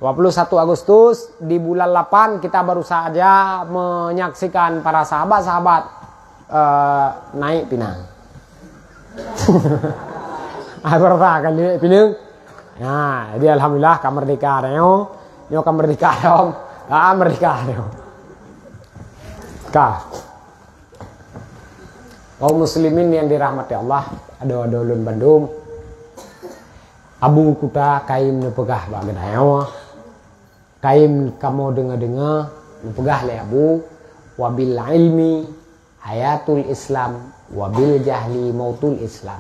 dua puluh satu Agustus di bulan lapan kita baru saja menyaksikan para sahabat-sahabat, eh, naik pinang. Ai, berapa kali naik pinang? Nah, jadi alhamdulillah ka merdeka dah nyoe. Nyoe ka merdeka dah, Om. Ah, merdeka dah nyoe. Ka. Kaum muslimin yang dirahmati Allah, adoe-adoe lôn bandum. Abu Kuta kayém neupeugah bak geutanyoe, kayém kamoe deungoe-deungoe, neupeugah lé Abu, "Wabil ilmi hayatul Islam, wabil jahli mautul Islam."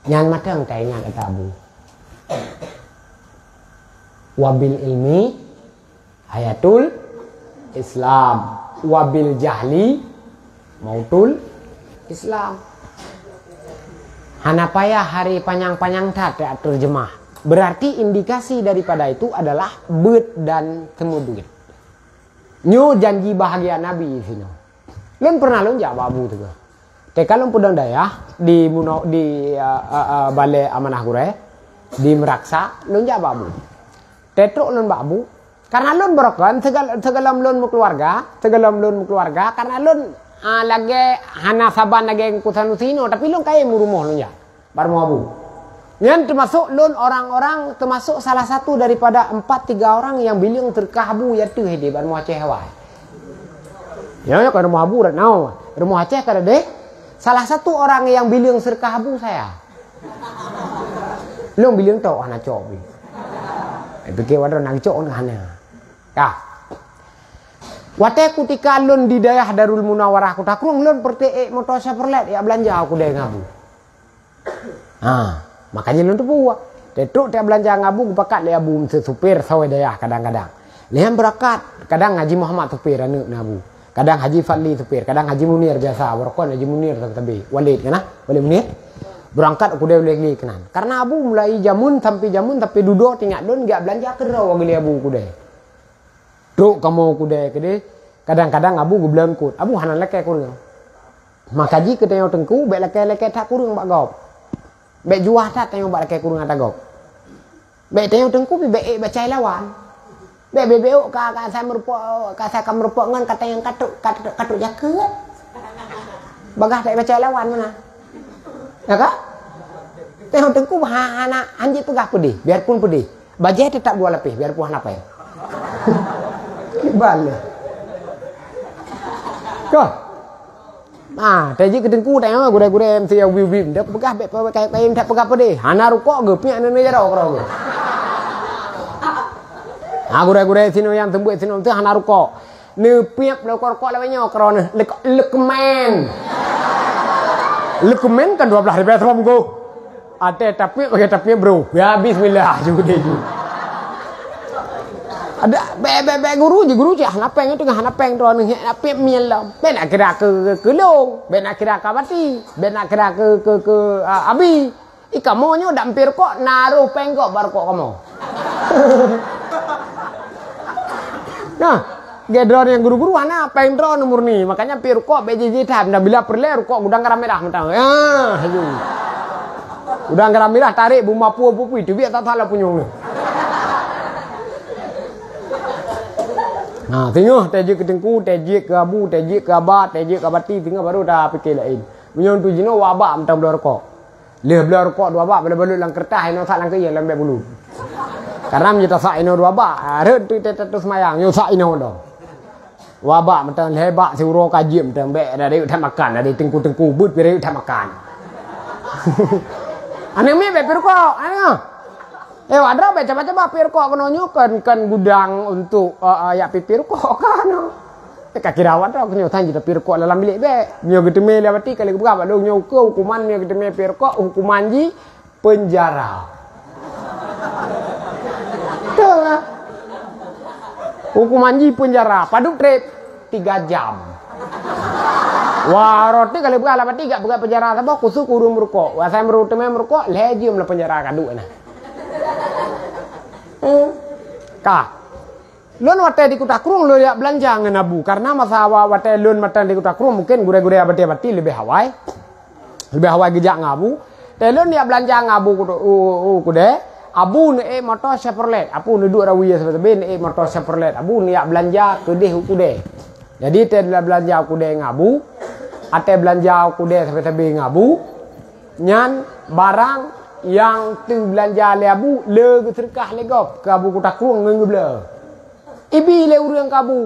Nyan mantong taingat ata Abu. Wabil ilmi hayatul Islam, wabil jahli mautul Islam. Hana payah hari panyang-panyang that tateurjeumah. Berarti indikasi daripada itu adalah beuet dan seumeubeuet. Nyoe janji bahagia Nabi sinoe. Lôn pernah lôn jak bak Abu teuga. Teuka lôn peudong dayah di Muno-, di, a, a, a, Balè Amanah Gurèe, di Meuraksa, lôn jak bak Abu. Teutrok lôn bak Abu, karena lôn beurokon, seugal-, seugohlom lôn meukeuluwarga, seugohlom lôn meukeuluwarga, karena lôn, a, lagèe hana saban lagèe Teungku Sanusi nyoe, tapi lôn kayém u rumoh lôn jak. Bak rumoh Abu. Nyan teumasok lôn orang-orang, teumasok salah satu daripada empat tiga orang nyang bileueng seudeukah Abu, ya teuh di bak rumoh Aceh awai. Nyoe, nyoe kon rumoh Abu rat nyoe. Rumoh Aceh ka deh. Salah satu orang nyang bileueng seudeukah Abu saya. Lôn bileueng tok hana cok pih. Ai, pikir wadoe na cok hana. Ka. Watèe kutika lôn di dayah Darul Munawwarah Kuta Krueng, lôn peureutèe ék moto Chevrolet jak beulanja u keudè ngon Abu. Ha, makanya lôn teupeue. Teutrok tiep beulanja ngon Abu, geupakat lé Abu meuseue supir saweue dayah kadang-kadang. Lheueh beurangkat, kadang Haji Muhammad supir aneuk na bu. Kadang Haji Fadli supir, kadang Haji Munir biasa, beurukon Haji Munir sabe-sabe. Walid kan ah? Walid Munir. Beurangkat u keudè lé-lé keunan. Karena Abu mulai jameun sampai jameun sampai dudoe teuingat lôn geujak beulanja keudroe lé Abu u keudè. Trok kamoe u keudè keudeh, kadang-kadang Abu geubloe eungkôt. Abu hana lakèe kureueng. Maka jih keu tanyoe teungku, bèk lakèe-lakèe that kureueng bak gob. Bèk juah that tanyoe bak lakèe kureueng ata gob. Bèk tanyoe teungku pih bèk ék baca lawan. Bèk bèk-bèk ka, ka asai meurumpok, ka asai ka meurumpok ngon ka tanyoe ka trok, ka trok, ka trok jakeuet. Bagaih tak baca lawan meunan. Ya ka? Tanyoe teungku ha-, hana hanjeuet peugah peudeh, biarpun peudeh. Bajèe teutap dua lapéh, biarpun hana pèng. Kiban lé. Ka. Ah, tajik keu teungku tanyoe gurèe-gurèe meusti ya ubi-ubi. Dak peugah bèk, bèk, bèk, bèk, bèk peugah peudeh. Hana rukok geuh, piep aneuk jaroe keudroe geuh. Ha, gurèe-gurèe sinoe nyang seumeubeuet sinoe teuh hana rukok. Neupiep lé rukok lawét nyoe keudroe neuh. Luk-, lukman. Lukman kan dua belas ribèe sirôm geuh. Até tapiep, pakai tapiep, bro. Ya, bismillah, ju deh, ju. Ada, bèk, bèk, bèk guru je, guru je. Hana pèng tu, hana pèng tu, hana pèng miel lah. Bèk nak kira ke, ke, ke long. Bèk nak kira ke bati. Bèk nak kira ke, ke, ke, ah, abi. Ih, kamoe nyoe dak meupiep rukok, naroh pèng kok bak rukok kamoe. Nah, gèt droeneuh nyang guru-guru hana, pèng droeneuh murni. Makanya piep rukok bèk jih-jih that, dah bila peureulèe rukok gudang garam mirah mantong. Ah, laju. Gudang garam mirah tarek buma pue pupui, teubiet that-that lam punyueng nyoe. Nah, teungoh tajik keu teungku, tajik keu abu, tajik keu aba, tajik keu abati, teungoh baru dah pikir laén. Meunyoe tu jinoe wabak mantong bloe rukok. Lheueh bloe rukok dua bak, balot-balot lam keureutah, inoe sak lam keuieng lam bèk bulut. Karena meunyoe tasak inoe dua bak, ah, rhot tu teuh teuh seumayang, nyoe sak inoe dong. Dua bak mantong, lhèe bak siuroe ka jeuem mantong, bèk dah rayeuk that makan, dah teungku-teungku beuet pih rayeuk that makan. Aneuk miet bèk piep rukok, aneuk. Eh, wak droe bèk cuba-cuba piep rukok keunoe nyoe kan, kan gudang untuk, eh, eh, jak piep-piep rukok kan. Eh, ka kira awak droe keunoe tan jiteupiep rukok dalam bilék bèk. Meunyoe geuteumé lé abati ka lheueh geupeugah bak lôn nyoe ukeue hukuman meunyoe geuteumé piep rukok, hukuman jih penjara. Betul lah. Hukuman jih penjara. Padub trép? Tiga jam. Wah, roti ka lheueh peugah lam abati jak peugah penjara saboh khusus keu ureueng meurukok. Asai meurukok teumé meurukok, lhèe jeuem lam penjara ka duek na. Eh, ka. Lôn watèe di Kuta Krueng lôn jak beulanja ngon abu. Karena masa wa-, watèe lôn mantong di Kuta Krueng, mungken gurèe-gurèe abati-abati leubeh awai. Leubeh awai geujak ngon abu. Watèe lôn jak beulanja ngon abu u, u, u keudè, abu neuék moto Chevrolet. Abu neuduek rawi sabe-sabe neuék moto Chevrolet. Abu neujak beulanja keudeh u keudè. Jadi, watèe beulanja u keudè ngon abu, watèe beulanja u keudè sabe-sabe ngon abu, nyan barang nyang teubeulanja lé abu le geuseudeukah lé gob keu abu Kuta Krueng ngon geubloe. Ibi lé ureueng keu abu.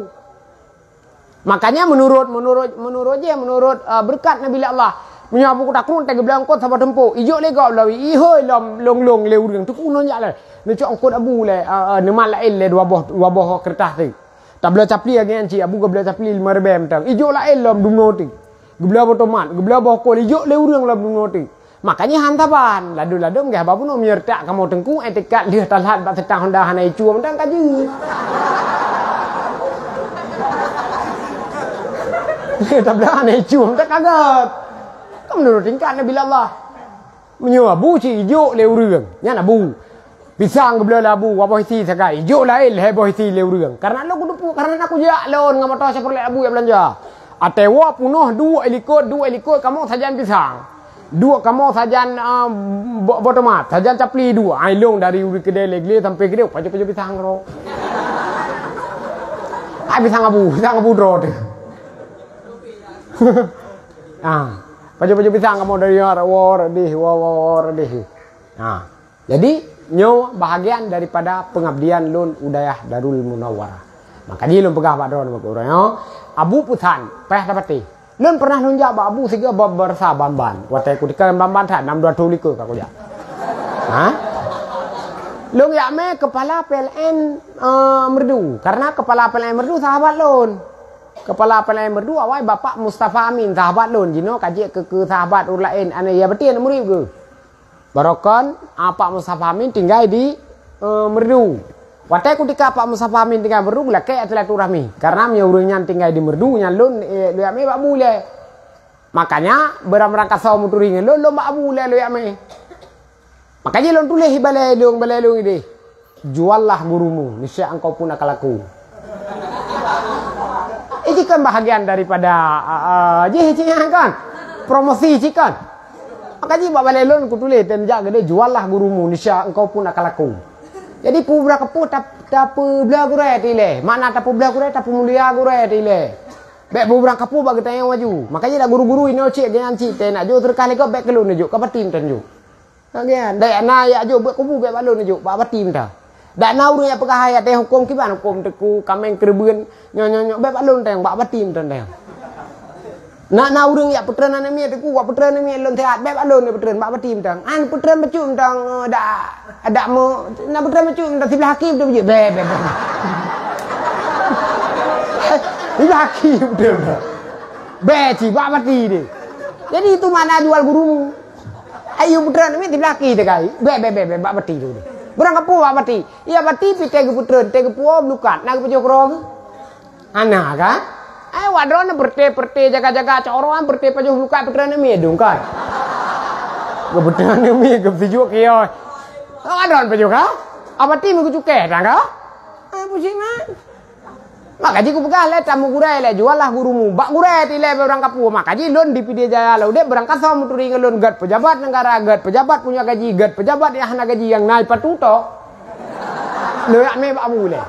Makanya meunurot, meunurot, meunurot jih, meunurot, eh, beureukat Nabi Allah. Meunyoe abu Kuta Krueng teugeubloe eungkôt saboh tumpôk, ijok lé gob lom, ihôi lom lông-lông lé ureueng. Teungku nyoe jak lé. Neucok eungkôt abu lé, eh, eh, neumat laén lé dua boh, dua boh keureutah teuk. Tabloe capli lagèe nyan cit, abu geubloe capli limong ribèe mantong. Ijok laén lom dumnoe teuk. Geubloe boh tomat, geubloe boh kol, ijok lé ureueng lom dumnoe teuk. Makanya han saban, ladôm-ladôm geuh haba bunoe meunyoe reutak kamoe teungku, eh, teukat lheueh talhat bak seutang Honda hana icue mantong ka jeuet. Lheueh tablah hana icue mantong ka gèt. Kan meunurot tingkat Nabi Allah. Meunyoe abu cit ijok lé ureueng, nyan abu. Pisang geubloe lé abu, dua boh isi sagai, ijok laén lhèe boh isi lé ureueng. Karena lôn kuteupeu, karena na kujak lôn ngon moto Chevrolet abu jak beulanja. Watèe woe peunoh duek likot, duek likot kamoe sajan pisang. Duek kamoe sajan, ah, bo-, boh tomat, sajan capli duek. Ai lôn dari ureueng keudè lé glé sampai keudè, pajoh-pajoh pisang keudroe. Ai pisang abu, pisang abu droe teuh. Ah, pajoh-pajoh pisang kamoe dari woe, woe, deh, woe, woe, woe, deh. Ah. Jadi, nyoe bahagian daripada pengabdian lôn u dayah Darul Munawwarah. Maka jih lôn peugah bak droeneuh bak uroe nyoe, abu peusan, payah tapatéh. Lôn pernah lôn jak bak abu sigoe ba-, barasa ban-ban. Watèe kutika ban-ban that, nam dua thôn likot ka kujak. Ha? Lôn jak mé kepala P L N, eh, Merdu. Karena kepala P L N Merdu sahabat lôn. Kepala P L N Merdu awai Bapak Mustafa Amin, sahabat lôn. Jinoe ka jeuet keu, keu sahabat ureueng laén, aneuk ya beutôi aneuk murit geuh. Barokon, Apak Mustafa Amin tinggai di, eh, Merdu. Watée kutika Pak Mustafa Amin tinggai Meurdu, geulakée silaturahmi. Karena meunyoe ureuëng nyan tinggai di Meurdu, nyan lôn, eh, lôn jak mé bak bu lé. Makanya, beurang-beurang kasoe meuturi ngon lôn, lôn bak bu lé lôn jak mé. Maka jih lôn tuléh ibalée lôn, balée lôn idéh. "Juallah gurumu, niscaya engkau pun akan laku." Ini kan bahagian daripada, ah, ah, jih, jih kan? Promosi jih kan? Maka jih bak balée lôn kutuléh, dan jak geude, "Juallah gurumu, niscaya engkau pun akan laku." Jadi, peue beurang kapeue tap-, tapeublah gurée tilée. Makna tapeublah gurée, tapeumulia gurée tilée. Bék peue beurang kapeue bak geutanyoe maju. Maka jih dak guru-guru inoe cit, geuhnyan cit, teunak jok teureukah lé gob, bék keu lôn neujok, ka bati meutanjok. Ka geuhnyan, dak na jak jok bak kubu, bék bak lôn neujok, bak bati meutan. Dak na ureuëng jak peugah hai, "Watée huköm kiban huköm teuku, kaméng keureubeuen, nyoe, nyoe, nyoe," bék bak lôn teueng, bak bati meutan teueng. Na, na ureuëng jak peutreun aneuk miet teuku, bak peutreun aneuk miet lôn sihat, bék bak lôn neupeutrön, bak bati meutan. An peutreun bacut meutan, eh, dak, dak meu-, na peutreun bacut meutan siblah kaki beutôi beujeuet, bék, bék, bék. Siblah kaki beutôi meutan. Bék cit, bak bati deh. Jadi itu makna jual gurumu. Ayo peutreun aneuk miet siblah kaki teukai. Bék, bék, bék, bék, bak bati tu deh. Beurang kapeue bak bati. Iya bati pih teugeupeutrön, teugeupeuwoe blukat, na geupajoh keudroe geuh. Hana kan? Ai, awak droeneuh peureuté-peureuté, jaga-jaga cok uroe, peureuté pajoh blukat peutreun aneuk miet dong kan? Geupeutreun aneuk miet, geusijuek kios. Awak droeneuh pajoh kan? Abati meucukéh dang kan? Ai, pusing kan? Maka jih kupeugah lé tamu gurée lé, "Juallah gurumu." Bak gurée tilée beurang kapeue. Maka jih lôn di Pidie Jaya lôn udeb, beurang kasoe meuturi ngon lôn, gét pejabat negara, gét pejabat punya gaji, gét pejabat nyang hana gaji, nyang na ipatu tok. Lôn jak mé bak bu lé.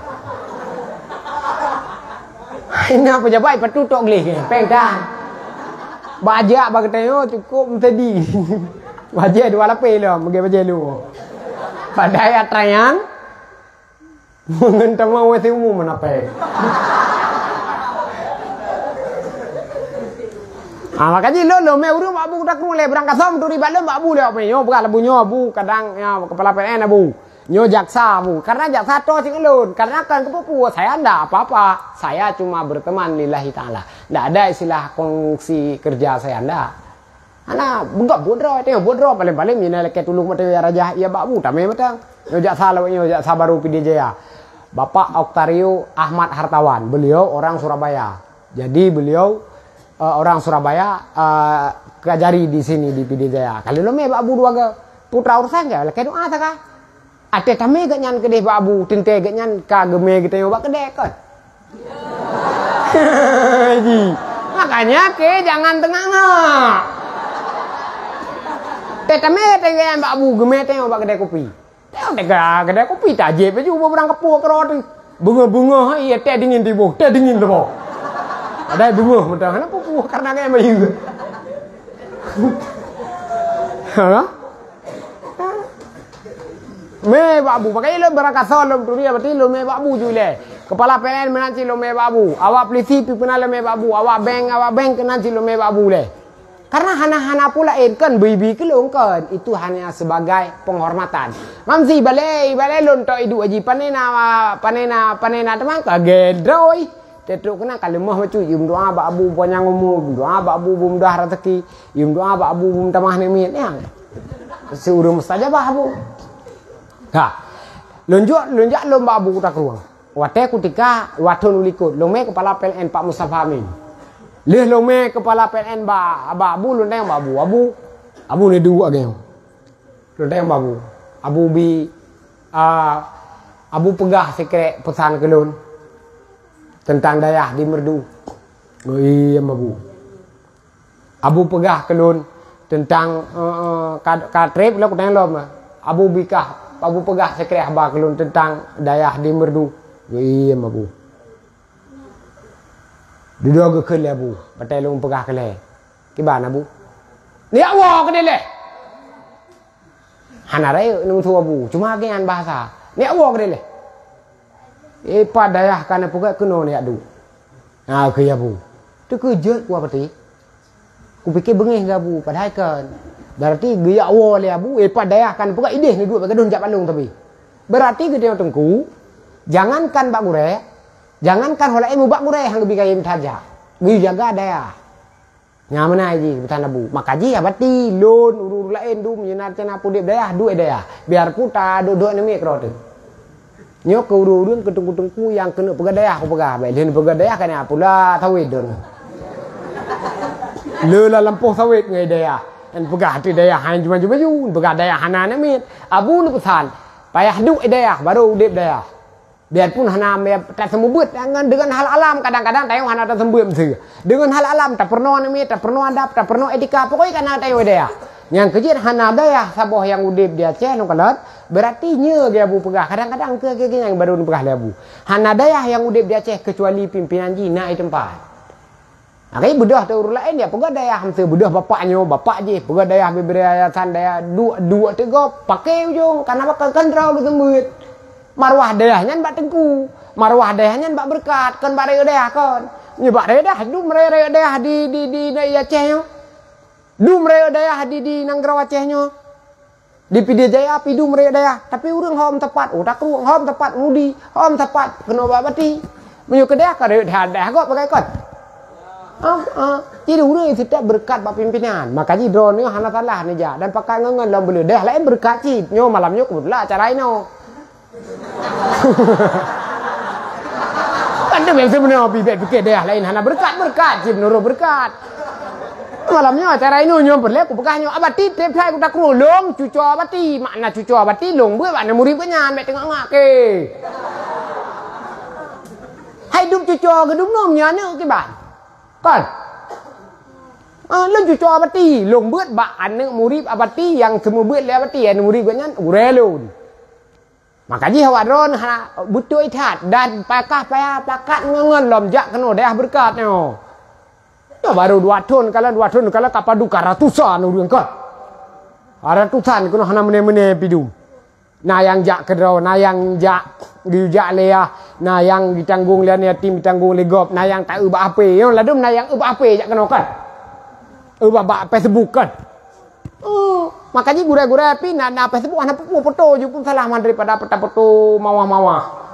Ina pejabat ipatu tok gleh, péng tan. Bajée bak geutanyoe cukup meuseuti. Bajée dua lapéh lom, meugé bajée lu. Padahai atra nyan, ngon tamong wéh siumu meunapéh. Ah, maka jih lôn, lôn mé ureuëng bak bu takrueng lé, beurang kasoe meuturi bak lôn bak bu lé, nyoe peugah lé bu nyoe bu, kadang, ya, kepala P L N bu. Nyoe jaksa bu, karena jaksa toh cit ngon lôn, karena kan keupeue-peue, saya ndak apa-apa, saya cuma berteman lillahi ta'ala. Ndak ada istilah kongsi kerja saya, ndak. Hana, beugop buet droe, teuh buet droe, paléng-paléng mina lakée tulông mata ya raja, ya bak bu, tamé mata. Nyoe jaksa lawét nyoe, jaksa baru Pidie Jaya. Bapak Oktario Ahmad Hartawan, beliau orang Surabaya. Jadi beliau, eh, orang Surabaya, eh, kajari di sini di Pidie Jaya. Kalau lomé bak bu dua ga, putra urusan ga, lakée doa saga. Até tamé geuhnyan keudeh bak bu, teuntée geuhnyan ka geumé geutanyoe bak keudée kon. Ji. Makanya ke jangan teungak-ngak. Teutamé teuntée bak bu, geumé tanyoe bak keudée kupi. Teuntée ka keudée kupi tajép laju beurang kapeue keudroe teuh. Beungoh-beungoh hai teh dingin tiboh, teh dingin tiboh. Padahai beungoh meutan hana peue-peue karena gaya bayeue. Ha? Mé bak bu, pakai lôn beurang kasoe lôn turi, berarti lôn mé bak bu ju ilée. Kepala P L N meunan cit lôn mé bak bu. Awak polisi pih pernah lôn mé bak bu. Awak bank, awak bank keunan cit lôn mé bak bu lé. Karena hana-hana pula laén kan, bui-bui keu lôn kan. Itu hanya sebagai penghormatan. Mamsi balée, balée lôn tok iduek haji panena, panena, panena teuma ka gendroi. Teutrok keunan ka leumoh bacut, yum doa bak abu panyang umu, yum doa bak abu bum dah raseuki, yum doa bak abu bum tamah namiet nyan. Siureueng mustajabah abu. Ha. Lôn jok, lôn jak lôn bak abu kuta krueng. Watée kutika wathon ulikot, lôn mé kepala P L N Pak Mustafa Amin. Lheueh lôn mé kepala P L N bak, bak abu lôn tanyong bak abu, abu, abu ni duek ageng. Lôn tanyong bak abu. Abu bi, a, abu peugah sikrek peusan keu lôn teuntang dayah di Meurdu. Geuiem abu. Abu peugah keu lôn teuntang, eh, eh, ka, ka treb lôn kutanyong lom. Abu bikah, abu peugah sikrek haba keu lôn teuntang dayah di Meurdu. Geuiem abu. Dudoe geukheun lé abu, batée lôn peugah keu lé. Kiban abu? Neujak woe keudeh lé. Hana rayeuk neumeusu abu, cuma geuhnyan bahasa. Neujak woe keudeh lé. Eh, pat dayah ka neupeugét keunoe neujak duek. Na keu abu. Teukeujot kuah pati. Kupike beungéh geu abu, padahai kon. Berarti geujak woe lé abu, eh, pat dayah ka neupeugét ideh neuduek bak gadôh jak palong tapi. Berarti geutanyoe teungku, jangankan bak gurée, jangankan ho laén, bak gurée han geubi kayém that jak. Geujaga dayah. Nyan meunan jih peusan abu. Maka jih abati lôn ureuëng laén dum nyeunan cana pudeb dayah, duek dayah. Biarpun ta duek-duek namiet keudroe teuh. Nyoe keu ureuëng-ureuëng, keu teungku-teungku nyang keuneuk peugah dayah, kupeugah, bék lheueh peugah dayah, keuneuk pula sawét droeneuh. Le lam lampôh sawét ngon dayah. Nyan peugah ateueh dayah, hai jumaju-maju, peugah dayah hana aneuk miet. Abu neupeusan, payah duek dayah, baru udeb dayah. Biarpun hana me-, taseumeubeuet ngon, deungon hal alam, kadang-kadang tanyoe hana taseumeubeuet meuseu. Deungon hal alam, tapeurunoe aneuk miet, tapeurunoe adab, tapeurunoe etika, pokoknya kana tanyoe dayah. Nyang keujeuet hana dayah saboh nyang udeb di Aceh nyoe kalon, berarti nyoe geuh Abu peugah, kadang-kadang keu geuh nyang baru neupeugah lé Abu. Hana dayah nyang udeb di Aceh keucuali pimpinan jih na di teumpat. Akhé beudôh teu ureuëng laén, ya peugah dayah meuseu, beudôh bapak nyoe, bapak jih, peugah dayah bibri yayasan dayah, duek-duek teuk gob, paké ujong, kana bakal kan droe geuseumeubeuet. Marwah dayah nyan bak teungku, marwah dayah nyan bak beureukat, kon bak rayeuk dayah kon. Nyoe bak rayeuk dayah, dum rayeuk-rayeuk dayah di, di, di, di Aceh nyoe. Dum rayeuk dayah di, di nanggroe Aceh nyoe. Di Pidie Jaya pih dum rayeuk dayah, tapi ureuëng hom teumpat, oh, takrueng hom teumpat, mudi hom teumpat, keunoe bak bati. Meunyoe keu dayah, ka rayeuk dayah, dayah gob bagai kon. Ah, ah. Jadi ureuëng setiap beureukat bak pimpinan. Maka jih droeneuh hana salah neujak dan pakat ngon-ngon lom beuleueh. Dayah laén beureukat cit. Nyoe malam nyoe keubeutulan acara inoe. Kan deuh biasa meunoe, bibet pikir dayah laén hana beureukat, beureukat cit meunurot beureukat. Malam nyoe acara inoe nyoe peureulée kupeugah nyoe, Abati treb that kutakru lôn cucoe Abati, makna cucoe Abati lôn beuet bak aneuk murit geuh nyan, bék teungoh ngak ke. Hai dum cucoe geudum nyoe nyan aneuk kiban. Kon. Ah, lôn cucoe Abati, lôn beuet bak aneuk murit Abati nyang seumeubeuet lé Abati, aneuk murit geuh nyan gurée lôn. Maka jih awak droeneuh hana beutôi that dan pakah payah pakat ngon-ngon lom jak keunoe dayah beureukat nyoe. Nyoe baru dua thon kalon, dua thon kalon ka padub ka ratusan ureuëng kon. Ratusan keunoe hana meuné-meuné pih dum. Na nyang jak keudroe, na nyang jak geujak lé yah, na nyang jitanggong lé aneuk yatim, jitanggong lé gob, na nyang ta-eu bak H P. Nyoe ladum na nyang eu bak H P jak keunoe kon. Eu bak, bak Facebook kon. Oh, maka jih gurée-gurée pih na, na Facebook hana peue-peue, foto jih pun salah mantong daripada peta foto mawah-mawah.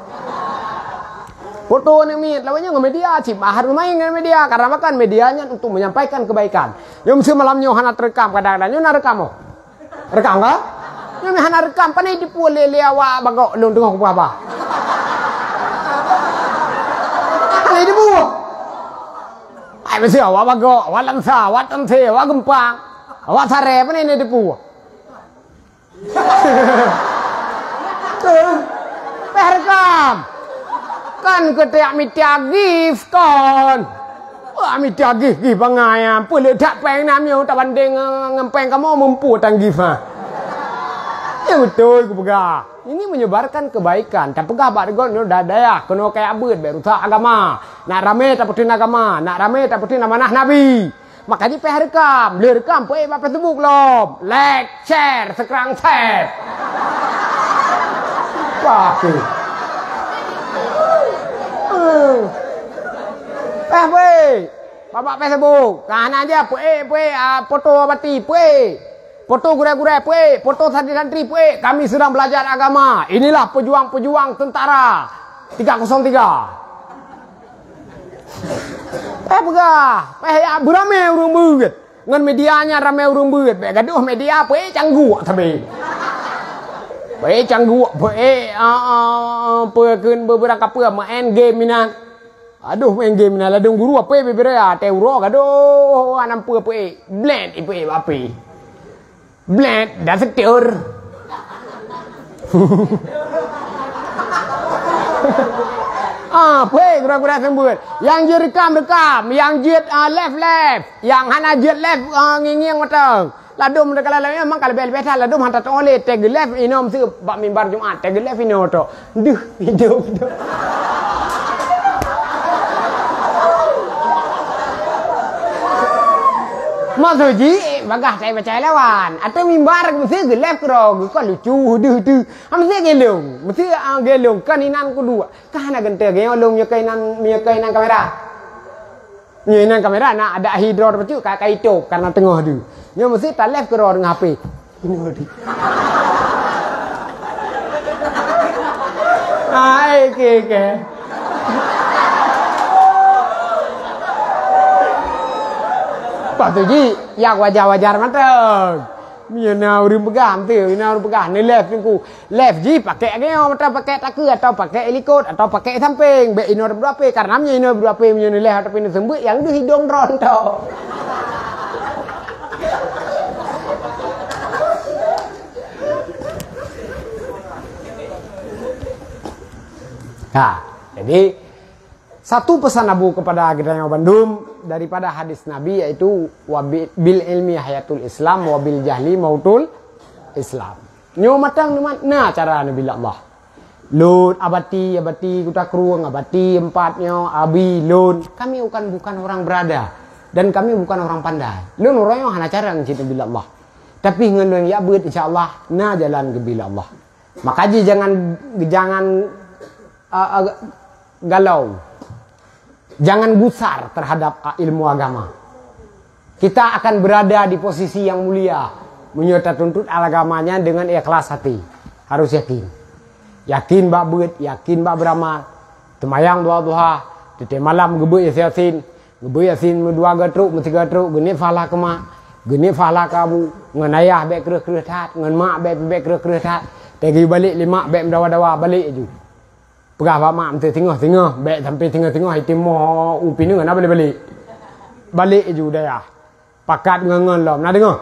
Foto aneuk miet, lawan nyoe ngon media, cit bah harus main ngon media, karena kan media nyan untuk menyampaikan kebaikan. Nyoe meuseu malam nyoe hana teurekam, kadang-kadang nyoe na rekam oh. Rekam ka? Nyoe hana rekam, pane dipue lé, lé awak bagok lôn teungoh kupeugah bah. Pane dipue. Ai meuseu awak bagok, awak lansa, awak teuntée, awak geumpang, awak saré, pane dipue. Péh rekam. Kan keutek mita gif kon. Wah, mita gif, gif bangai ah. Peuleueh that péng na miyueb tabandeng ngon péng kamoe meumpu tan gif ha. Ya beutôi kupeugah. Ini menyebarkan kebaikan. Tapeugah bak rigon nyoe da-, dayah keunoe kaya beuet bék rusak agama. Nak ramé tapeuteun agama, nak ramé tapeuteun amanah Nabi. Maka jih péh rekam, lheueh rekam peuék bak Facebook lom. Like, share, sekarang share. Wah, tu. Eh. Péh peuék. Bak Facebook. Ka hana aja peuék, peuék, ah, foto Abati peuék. Foto gurée-gurée peuék, foto santri-santri peuék. Kami sedang belajar agama. Inilah pejuang-pejuang tentara tiga kosong tiga. Péh peugah, péh ya beuramé ureuëng beuet. Ngon media nyan ramé ureuëng beuet. Bék gadoh media peuék cangguek sabe. Peuék cangguek, peuék, ah, ah, ah, peue kheun beberapa peue main game inan. Aduh, main game inan ladum guru apa bibir ya, teh uroe gadoh, anam peue peuék. Blet ipeuék bak api. Blet, dah setur. Ah, pui gura-gura seumeubeuet. Nyang jeuet rekam, rekam. Nyang jeuet, ah, live, live. Nyang hana jeuet live, ah, ngieng-ngieng mata. Ladum dekat lalai memang ka leubeh-leubeh that, ladum hana tatu'oh lé, teugeulef inoe meuseu bak mimbar Jumat, teugeulef inoe tok. Deuh, idop, idop. Maksud jih, bagah tai pacai lawan. Ateueh mimbar meuseu geulef keudroe, kon lucu, deuh, deuh. Ha, meuseu gelong, meuseu, ah, gelong, kon inan kuduek. Ka hana geuntée, gelong, meunyoe kon inan, meunyoe kon inan kamera. Nyoe inan kamera na adak hi droe bacut ka, ka itôp karena teungoh deuh. Nyoe meuseu talef keudroe deungon H P. Inoe deuh. Hai, oke, oke. Patut jih, nyang wajar-wajar mantong. Meunyoe na ureuëng peugah, meusti na ureuëng peugah, neulèe teungku. Lèe jih pakèk lagèe nyoe, mata pakèk takue atau pakèk ilikot atau pakèk sampéng. Bèk inoe dua pé, karena meunyoe inoe dua pé, meunyoe neulèe atau pih neuseumbeuet, nyang deuh idong droe tok. Ha, jadi satu pesan Abu kepada geutanyoe bandum daripada hadis Nabi, yaitu, "Wa bi-, bil ilmi hayatul Islam, wa bil jahli mautul Islam." Nyoe mantong na cara neubi lé Allah. Lôn, Abati, Abati Kuta Krueng, Abati empat nyoe, Abi, lôn. Kami bukan, bukan orang berada dan kami bukan orang pandai. Lôn uroe nyoe hana cara cit neubi lé Allah. Tapi ngon lôn jak beuet, insya Allah na jalan geubi lé Allah. Maka jih jangan, jangan, uh, uh, galau. Jangan gusar terhadap, uh, ilmu agama. Kita akan berada di posisi yang mulia meunyoe tatuntut agamanya dengan ikhlas hati. Harus yakin. Yakin bak beuet, yakin bak beuramal. Teumayang dua duha, teuntèe malam geubeuet Yasin, geubeuet Yasin meudua geutrok, meusigoe trok, geuniet pahala keu mak, geuniet pahala keu abu, ngon ayah bèk kreueh-kreueh that, ngon mak bèk, bèk kreueh-kreueh that. Teugeue balek lé mak bèk meudawa-dawa, balek laju. Peugah bak mak meuteuk singoh-singoh, bèk sampai singoh-singoh, itimoh u pineue na balek-balek. Balek laju dayah. Pakat ngon-ngon lom. Na deungoe?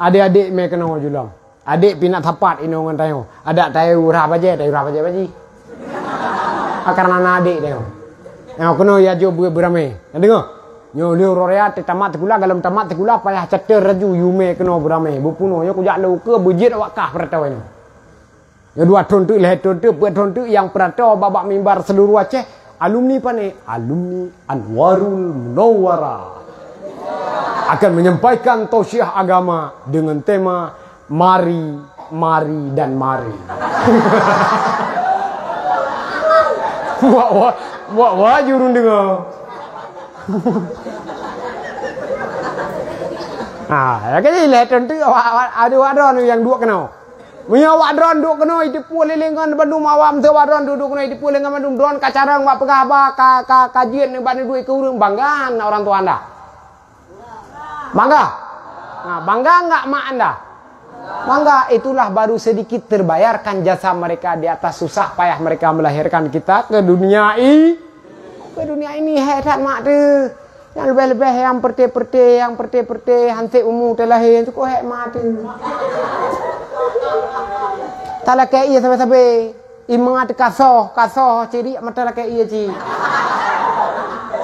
Adék-adék mè keunoe ju lom. Adék pih na sapat inoe ngon tanyoe. Adak tanyoe rhah bajèe, tanyoe rhah bajèe baji. Karena na adék tanyoe. Nyoe keunoe ya jok beu-, beuramé. Na deungoe? Nyoe lheueh uroe raya tamat sikula, gohlom tamat sikula payah cater laju yue mè keunoe beuramé. Beupunoe nyoe kujak lôn ukeue beujeuet awak kah peuratoe nyoe. Nyoe dua thon teuk, lhèe thon teuk, peuet thon teuk nyang peuratoe bak mimbar seluruh Aceh, alumni pane, alumni Anwarul Munawwarah akan menyampaikan tausiah agama dengan tema mari, mari dan mari. Buat wa-, buat wajurun dengar. Ah, ya kan, lhèe thon teuk, awak, awak, ada awak droe nyang duek keunoe. Meunyoe awak droe duek keunoe, jiteupeue lé-lé ngon bandum awam, meunyoe awak droe duek keunoe, jiteupeue lé ngon bandum droe ka carông bak peugah haba, ka, ka, ka jeuet nibak neudua keu ureueng, bangga na orang tua anda? Bangga? Nah, bangga enggak mak anda? Bangga, itulah baru sedikit terbayarkan jasa mereka di atas susah payah mereka melahirkan kita ke dunia i-, ke dunia ini. Hèk that mak teuh. Nyang leubeh-leubeh nyang peureute-peureute, nyang peureute-peureute, han sép umu teulahé, cukôp hèk mak teuh. Talakèe ie sabe-sabe. Ie mak teuh kasoh, kasoh, ciriek mata lakèe ie cit.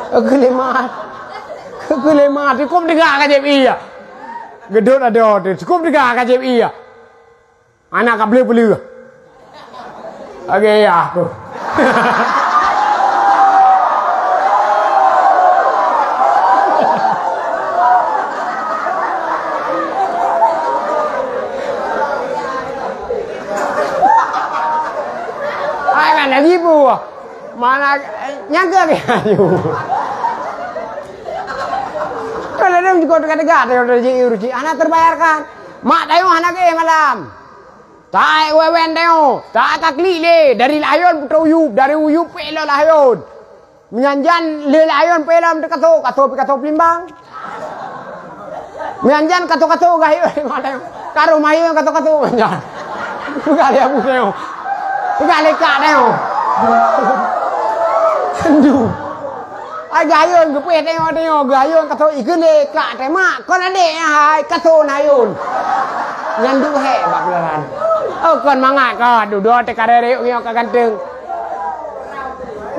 Keu lé mak. Keu lé mak, cukôp teuga ka jieb ie. Geudot adoe teuh, cukôp teuga ka jieb ie. Anak ka bleuh-bleuh. Lagèe yah tu. Ai, mana jibu? Mana, eh, nyaga ke ayu? Kalau ada juga dekat-dekat, ada rezeki, rezeki, anak terbayarkan. Mak tayong anak ke malam. Tak wewen tayong, tak ka klik le. Dari layon putra uyup, dari uyup pek lo layon. Meunyan jan lé layon peulom teukaso, kaso pih kaso peulimbang. Meunyan jan kaso-kaso gayon, karoh mayon kaso-kaso meunyan. Peugah lé abu nyoe. Peugah lé kak nyoe. Sendu. Ai gayon geupéh tengok-tengok gayon kaso ikeu lé kak teuma kon adék nyan hai kaso nayon. Nyan duek hék bak keulahan. Oh kon mangat ka dudoe teuka rerek nyoe ka ganteng.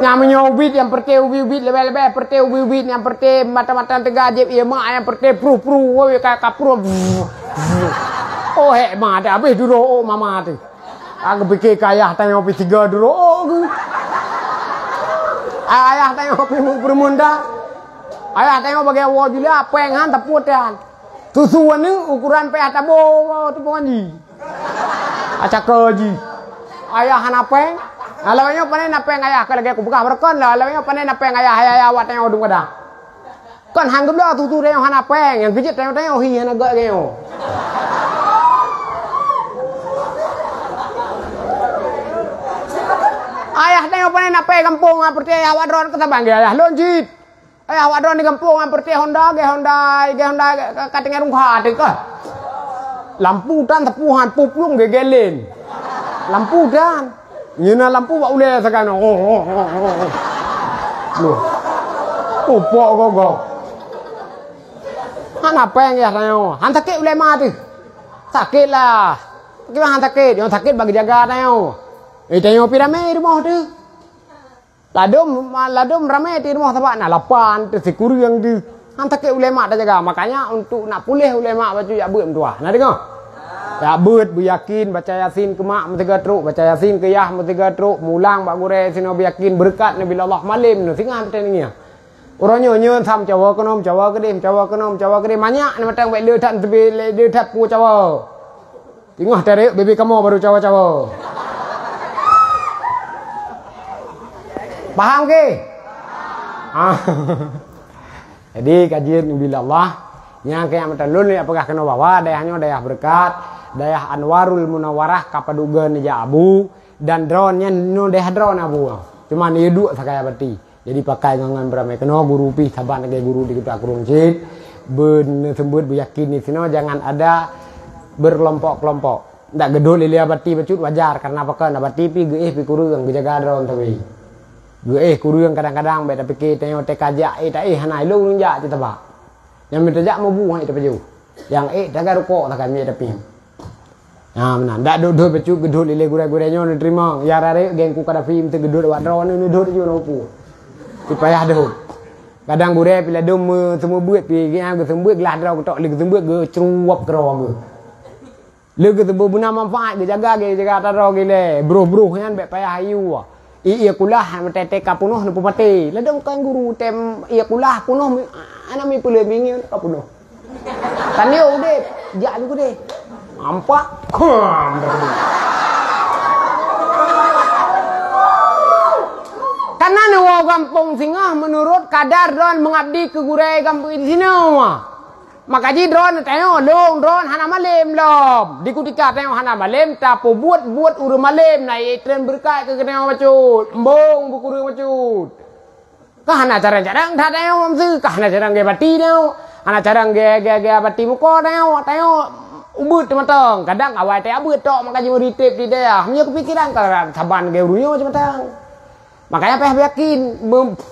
Nyang meunyoe ubit nyang peureute ubit-ubit leubeh-leubeh peureute ubit-ubit nyang peureute mata-mata teuga jieb ie mak nyang peureute pruh-pruh woi ka ka pruh. Oh hék ma teuh habéh duroe oh mama teuh. Aku pikir keu ayah tanyoe pih tiga duroe oh geuh. Ayah tanyoe pih meupeureumeun dah. Ayah tanyoe bagi awoe jula péng han tapot han. Tusu aneuk ukuran payah taboh teupeue ngon jih. Acaka jih. Ayah hana péng. Alah nyoe pane na péng ayah ka lagèe kupeugah beureukan lah. Alah nyoe pane na péng ayah, ayah, ayah awak tanyoe dum kadang. Kon han geubloe tutu tanyoe hana péng, nyang keujeuet tanyoe-tanyoe hi hana gak tanyoe. Ayah tanyoe pane na péng gampông, ah, peureute ayah awak droe keu saban geu ayah lôn cit. Ayah awak droe di gampông, ah, peureute Honda, geu Honda, geu Honda ka, ka tinggai rungkha teuh kah. Lampu tan teupue han, peue plueng geugelen. Lampu tan. Nyoe na lampu bak ulèe sagai nyoe. Oh, oh, oh, oh, oh. Loh. Upok gogoh. Hana péng yah tanyoe. Han sakét ulèe mak teuh. Sakét lah. Kiban han sakét. Nyang sakét bagi jaga tanyoe. Eh, tanyoe pi ramé rumoh teuh. Ladôm, ladôm ramé di rumoh sabab na lapan teuh, sikureueng teuh. Han sakét ulèe mak tajaga. Makanya untuk nak puléh ulèe mak bacut jak beuet meutuah. Na deungoe? Jak beuet beuyakin, baca Yasin keu mak meusigoe trok, baca Yasin keu yah meusigoe trok, mulang bak gurèe sinoe beuyakin beureukat Nabi Allah malém nyoe singoh teuh ngieng. Uroe nyoe, nyoe tham cawa keunoe, cawa keudeh, cawa keunoe, cawa keudeh. Manyak ni mantong bèk le that teubi, le that peue cawa. Teungoh tarek bibé kamoe baru cawa-cawa. Paham ke? Ah. Jadi kajian bila Allah nyang keu nyang meutalon ya peugah keunoe bahwa dayah nyoe dayah beureukat, dayah Anwarul Munawwarah ka padub goe neujak Abu, dan droeneuh nyoe dayah droeneuh Abu. Cuma neuduek sakai bati. Jadi pakai ngon, ngon beuramé keunoe guru pih saban lagèe guru di Kuta Krueng cit. Beuneuseumbeuet beuyakin di sinoe jangan ada berkelompok-kelompok. Ndak geudhôt lé-lé bati bacut wajar karena pakon bati pih geuéh pih kureueng geujaga droe sabe. Geuéh kureueng kadang-kadang bèk tapike tanyoe teuka jak éh taéh hana ilong jak cit taba. Nyang mita jak meubu hai tapajoh. Nyang ék taga rukok takan miet tapi. Ha meunan. Dak dot-dot bacut geudhôt lé-lé gurèe-gurèe nyoe neuteurimong. Ya rarék geng ku Kadafi meuteuk geudhôt awak droe nyoe neudhôt ju na upu. Sipayah dot. Kadang gurèe pih ladôm meuseumeubeuet pih geuhnyan geuseumeubeuet glah droe geutok lé geuseumeubeuet geucruwop keudroe geuh. Lé geuseumeubeuet beuna manfaat geujaga geujaga ata droe geuh lé. Broh-broh nyan bèk payah ayu. Ié kulah meuteutée ka punoh neupeumaté. Ladôm kan guru tem ié kulah punoh mi-, aneuk mi peuleueh bingieng ka punoh. Tanyoe udép, jak ju keudeh. Ampak. Kuam dah keudeh. Kana neuwoe gampông singoh meunurot kadar droen meungabdi keu gurée gampông di sinoe. Maka jih droen tanyoe lôn droen hana malém lom. Di kutika tanyoe hana malém, tapeubuet-buet ureuëng malém na ié treun beureukat keu geutanyoe bacut. Embong beukureueng bacut. Ka hana carang-carang that tanyoe meuseu, ka hana carang gaya bati tanyoe, hana carang gaya, gaya, gaya bati muka tanyoe, tanyoe ubeuet teumatong. Kadang awai teuabeuet tok maka jimeuri tép di dayah. Meunyoe keupikiran ka saban gaya ureuëng nyoe teumatong. Makanya payah yakin,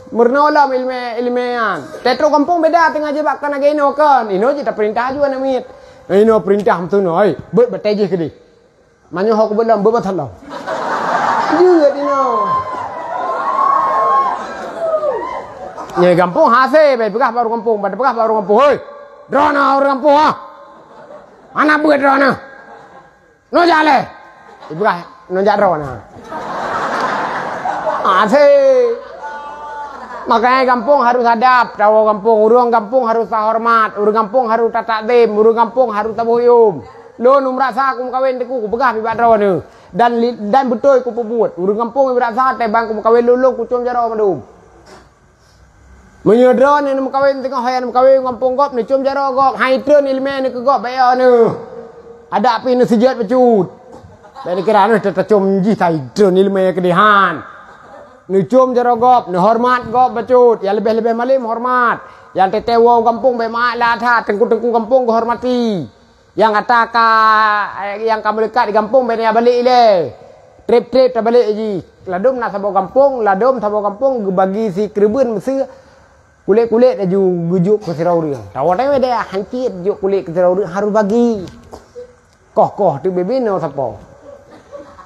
meurunoe lom ilmé, ilmé nyan. Teutro gampông beda teungoh jibak kana gaya inoe kon. Inoe jih tapeurintah ju aneuk miet. Inoe peurintah meutunoe, "Hei, beuet batée jih keudeh." Meunyoe ho kubeuet lom, beuet batat lom. Jeuet inoe. Nyang gampông hase, bai peugah bak ureuëng gampông, bai peugah bak ureuëng gampông, "Hei, droeneuh ureuëng gampông ah. Hana beuet droeneuh. Nyoe jak lé." Ipeugah, "Nyoe jak droeneuh." Hase. Makanya gampông harus adab, tawoe gampông, ureuëng gampông harus tahoreumat, ureuëng gampông harus tatakzim, ureuëng gampông harus taboh yum. Lôn meurasa kumeukawen teungku, kupeugah bak droeneuh. Dan li-, dan beutôi kupeubuet. Ureuëng gampông meurasa teuh ban kumeukawen lôn, lôn kucom jaroe mandum. Meunyoe droeneuh neumeukawen teungoh hai neumeukawen gampông gob, neucom jaroe gob, hai treun ileumé neuh keu gob, bèk yo neuh. Adak pih neuh seujeuet bacut. Bèk neukira neuh ta-, tacom jih hai treun ileumé keudeh han. Neucom jaroe gob, neuhoreumat gob bacut. Ya leubeh-leubeh malém horeumat. Nyang teutewoe gampông bèk meu'ah lam that, teungku-teungku gampông geuhoreumat. Nyang ata ka, nyang ka meuleukat di gampông bèk neubalek ilée. Trép-trép tabalek jih. Ladôm na saboh gampông, ladôm saboh gampông geubagi sikeureubeuen meuseu kulét-kulét laju geujok keu sidroe ureuëng. Tawoe-tawoe deh hancit jok kulét keu sidroe ureuëng harôh bagi. Koh-koh teuk bibinoe sapo.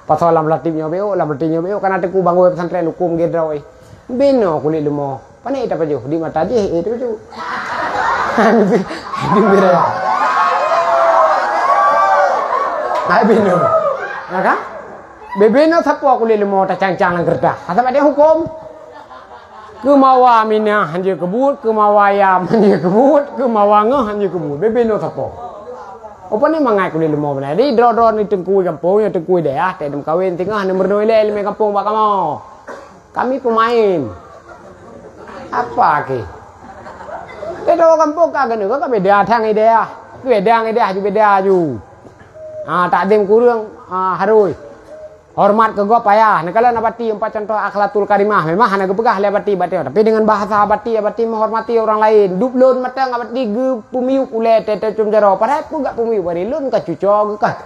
Pasoe lam latib nyoe beuk, lam latib nyoe beuk, kana teungku bangoe pesantren huköm geuh droe. Binoe kulét leumo. Pane tapajoh di mata jih, eh, tapajoh. Di bira. Hai binoe. Ya kan? Bibinoe sapo kulét leumo tacang-cang lam keureutah. Asai pada huköm. Keumawa minah hanjeuet keubuet, keumawa yam hanjeuet keubuet, keumawa ngeuh hanjeuet keubuet. Bibinoe sapo. Upani mangat kulét leumo beuna. Di droe-droe ni teungku gampông, ya teungku dayah, teu meukawen teungoh, neumeurunoe ilée ileumé gampông bak kamoe. Kami pemain. Apa ke? Di droe gampông ka keuneuk ka beda thang idéh. Beda idéh ju beda ju. Ah, takdim kureueng, ah, harôh. Horeumat keu gob payah. Neukalon Abati, empat contoh akhlakul karimah. Memang hana geupeugah lé Abati bak tanyoe, tapi deungon bahasa Abati, Abati meuhoreumat ureuëng laén. Dub lôn mantong Abati geupeumiyueb ulée teuh-teuh com jaroe. Padahai peugah peumiyueb hari lôn ka cuco geukat.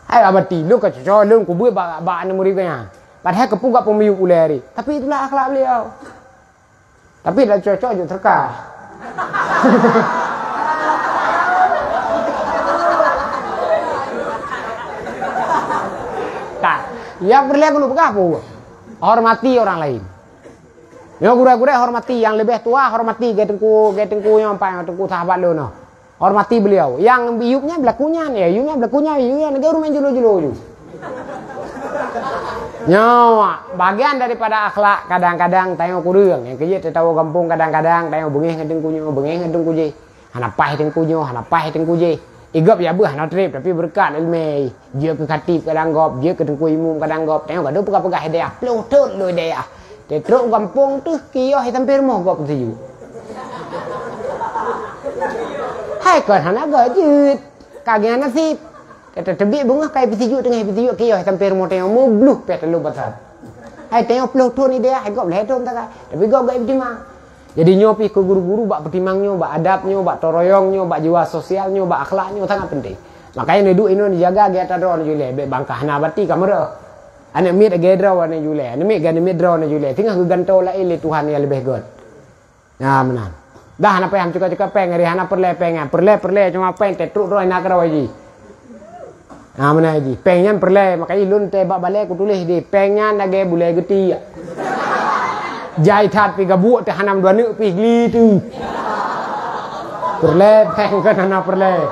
Hai Abati, lôn ka cuco, lôn kubeuet bak, bak aneuk murit geuh nyan. Padahai keupeugah peumiyueb ulée hari. Tapi itulah akhlak beliau. Tapi dak cocok jok teuka. Ka. Ya peureulée keuneuk peugah peue? Hormati orang lain. Nyoe gurée-gurée hormati, nyang leubeh tua hormati, gée teungku, gée teungku nyoe, empat teungku sahabat lôn nyoe. Hormati beliau. Nyang yub nyan beulaku nyan, ya, yub nyan beulaku nyan, yub nyan lagée ureuëng julu-julu ju. Nyoe bagian daripada akhlak, kadang-kadang tanyoe kureueng. Nyang keujeuet teuh tawoe gampông, kadang-kadang tanyoe beungéh ngon teungku nyoe, beungéh ngon teungku jéh. Hana paih teungku nyoe, hana paih teungku jéh. Igob ya beuh hana treb, tapi beureukat ileumé. Jeuet keu khatib kadang gob, jeuet keu teungku imum kadang gob. Tanyoe gadoh peugah-peugah hidayah, ploh thon lôn hidayah. Teutrok gampông teuh kios sampoe rumoh gob peusijuek. Hai kon hana gob jeuet, ka geuh naseb. Kata teubiet beungoh kai peusijuek, teungoh peusijuek kios sampoe rumoh tanyoe meubloh pih teuloh basat. Hai tanyoe ploh thon idéh, hai gob lhée thon takai. Tapi gob gét peutimang. Jadi nyoe pih keu guru-guru bak peutimang nyoe, bak adab nyoe, bak toroyong nyoe, bak jiwa sosial nyoe, bak akhlak nyoe sangat penting. Makanya neuduek inoe neujaga gét ata droe neujulée, bék bangka hana bati ka meureuh. Aneuk miet lagée droe neujulée, aneuk miet gan miet droe neujulée, teungoh geugantoe laén lé Tuhan nyang leubeh gét. Nyan meunan. Dah hana payah meucuka-cuka péng, hari hana peureulée péng nyan. Peureulée, peureulée cuma péng teutrok droe na keudroe jih. Nyan meunan jih. Péng nyan peureulée, makajih lôn teuh bak balée kutuléh di péng nyan lagée bulée geutiek. Jai that pih gabuek teuh hana meudua neuk pih gli teuh. Peureulée péng kon hana peureulée.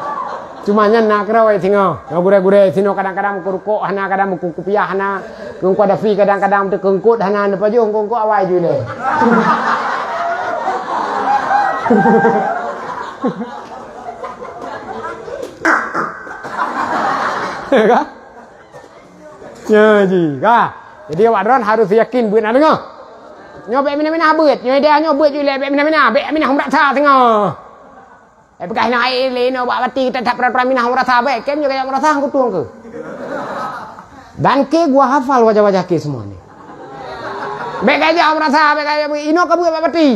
Cuma nyan na keudroe singoh. Nyoe gurée-gurée sinoe kadang-kadang meukeurukok hana, kadang meukupiah hana. Ngon kuadafi kadang-kadang teukeungkot hana neupajoh ngon kuawai ju lé. Ya kan? Ya ji, ka. Jadi awak droen harus yakin buet na deungoe. Nyoe bék minah-minah buet, nyoe idéh nyoe buet ju lé bék minah-minah, bék minah meurasa singoh. Eh, peugah inoe, ai lé inoe bak bati kita that peuratoran minah meurasa bék. Kém nyoe kajak meurasa hang kutueng keuh. Dan keuh gua hafal wajah-wajah keuh semua ni. Bék kajak meurasa, bék kajak inoe ka beuet bak bati.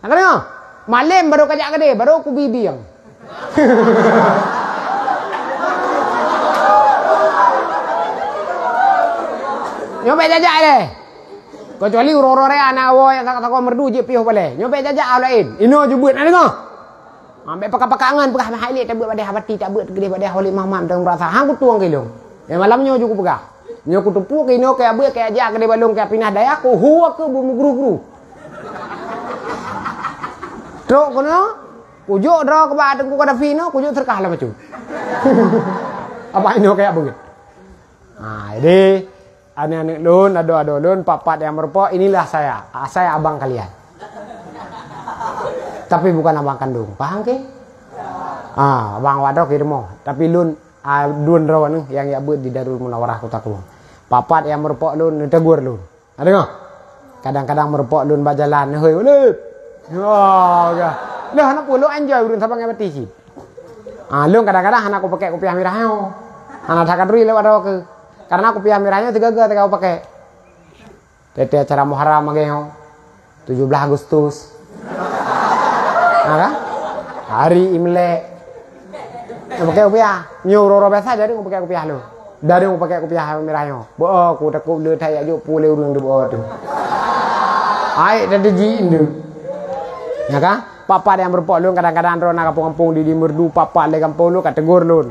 Nak kena? Malém baru kajak keudeh, baru kubi bieng. Nyoe bék jajak lé. Kecuali uroe-uroe raya na woe nyang sakoe-sakoe meureudu jeuet piôh balée. Nyoe bék jajak awak laén. Inoe ju beuet na deungoe. Ha, bék pakak-pakak ngon peugah meuhai lé tabeuet bak deh bati, tabeuet keudeh bak deh holik Muhammad dan merasa hang kutueng keu lôn. Eh, malam nyoe ju kupeugah. Nyoe kuteupue keu inoe keu beuet keu jak keudeh bak lôn keu pinah dayah ku hue keu beumeugru-gru. Trok keunoe, kujok droe keu bak Teungku Kadafi inoe, kujok seureukah lam bacut. Apa inoe keu beuet. Ha, jadi Aneuk-aneuk lôn, adoe-adoe lôn, pat-pat nyang meurumpok, inilah saya. Saya abang kalian. Tapi bukan abang kandung. Paham ke? Ah, abang awak droe keu rumoh. Tapi lôn, ah, lôn droe neuh nyang jak beuet di Darul Munawarah Kota Krueng. Pat-pat nyang meurumpok lôn, neutegur lôn. Na deungoe? Kadang-kadang meurumpok lôn bak jalan, neuhôi, "Ulip!" Oh, ka. Lôn hana peue, lôn enjoy ureueng saban ngon bati cit. Ah, lôn kadang-kadang hana kupakèk kupiah mirah nyoe. Hana that khanduri lewat droe keuh. Karena kupiah mirah nyoe teuga-ga teuka kupakèk. Teuka acara Muharram lagèe nyoe. Tujuh belas Agustus. Ha kan? Hari Imlek. Kupakèk kupiah. Nyoe uroe-uroe biasa jadi kupakèk kupiah lôn. Dari kupakèk kupiah mirah nyoe. Beuh, kutakot le that jak jok peue lé ureueng di beuh tu. Hai, dah diji indu. Ya kan? Pat-pat nyang meurumpok lôn kadang-kadang droe na gampông-gampông di, di Meureudu, pat-pat lé gampông lôn ka tegur lôn.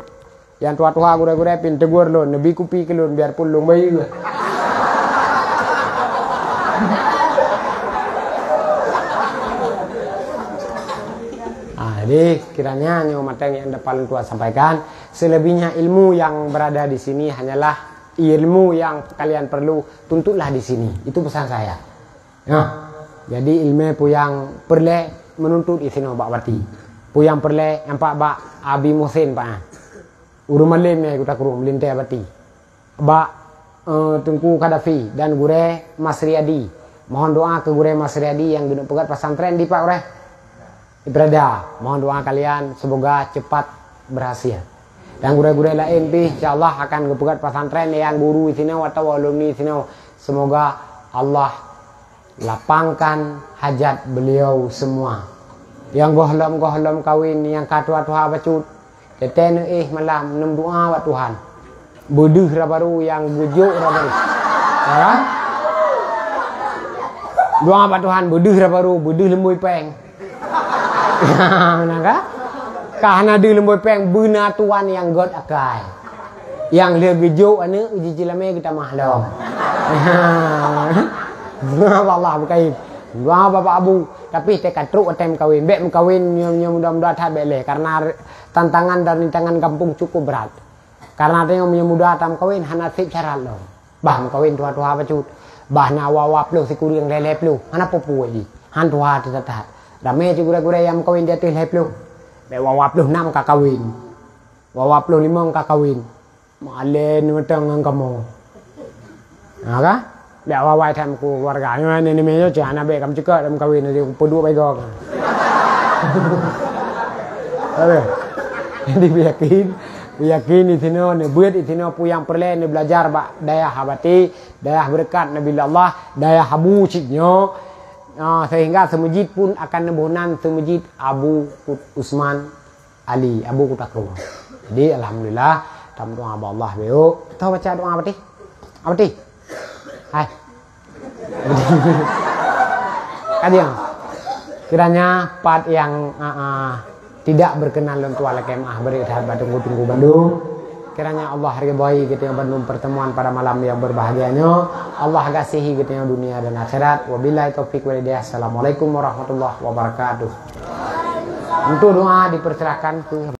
Nyang tuha-tuha gurèe-gurèe pih tegur lôn, neubi kupi keu lôn biarpun lôn bayeue. Ah, jadi kiranya nyoe mantong nyang dapat lôn tuan sampaikan. Selebihnya ilmu yang berada di sini hanyalah ilmu yang kalian perlu, tuntutlah di sini. Itu pesan saya. Nah, jadi ilmu peue nyang peureulèe meununtut di sinoe bak bati. Peue nyang peureulèe nyang pat bak Abi Muhsin, Pak. Ureueng malém nyang ikot takrum meulintèe bati. Bak, eh, Teungku Kadafi dan Gurèe Masriadi. Mohon doa keu Gurèe Masriadi nyang geuneuk peugöt pesantren di Pak Gurèe. Ibrada, mohon doa kalian semoga cepat berhasil. Dan gurée-gurée laén pih, insya Allah akan geupeugét pesantren nyang guru sinoe atawa alumni sinoe. Semoga Allah lapangkan hajat beliau semua. Nyang gohlom-gohlom kawin, nyang ka tuha-tuha bacut, teuntée neuéh malam, neudoa bak Tuhan. Beudeuh raba ru nyang geujok raba ru. Ya kan? Doa bak Tuhan, beudeuh raba ru, beudeuh leumbôi péng. Nah, kan? Ka hana deuh leumbôi péng, beuna tuan nyang göt akai. Nyang lheueh geujok aneuk, uji cilamé geutamah lom. Doa bak Allah beukain. Doa bak Abu. Tapi teuka trok watée meukawen. Bék meukawen nyoe, nyoe muda-muda that bék lé. Karena tantangan dan rintangan gampông cukup berat. Karena tanyoe meunyoe muda tameukawen hana sép syarat lom. Bah meukawen tuha-tuha bacut. Bah na wa-wa ploh sikureueng lhée-lhée ploh. Hana peue-peue jih. Han tuha that-that. Ramé cit gurée-gurée nyang meukawen di ateueh lhée ploh. Bék wa-wa ploh nam ka kawen. Wa-wa ploh limong ka kawen. Malée neumeutang ngon kamoe. Ha ka? Bék wa-wa that meukeuluwarga. Nyoe ni, ni, ni, nyoe cit hana bék ka meucukot lam kawen, nanti peuduek bagoe. Aduh. Jadi, beuyakin, beuyakin di sinoe, neubeuet di sinoe peue nyang peureulée, neubeulajar bak dayah Abati, dayah beureukat Nabi Allah, dayah Abu cit nyoe. Ah, sehingga seumeujid pun akan neuboh nan Seumeujid Abu Usman Ali, Abu Kuta Krueng. Jadi, alhamdulillah, tameudoa bak Allah bacut. Toh baca doa Abati? Abati? Hai. Ka diam. Kiranya pat nyang, ah, ah, tidak berkenan lôn tuan lakée meu'ah, bri that bak teungku-teungku bandum. Kiranya Allah ridhoi geutanyoe bandum pertemuan pada malam yang berbahagia nyoe. Allah gasihi geutanyoe dunia dan akhirat. Wabillahi taufiq wal hidayah. Assalamualaikum warahmatullahi wabarakatuh. Untuk doa dipersilakan ke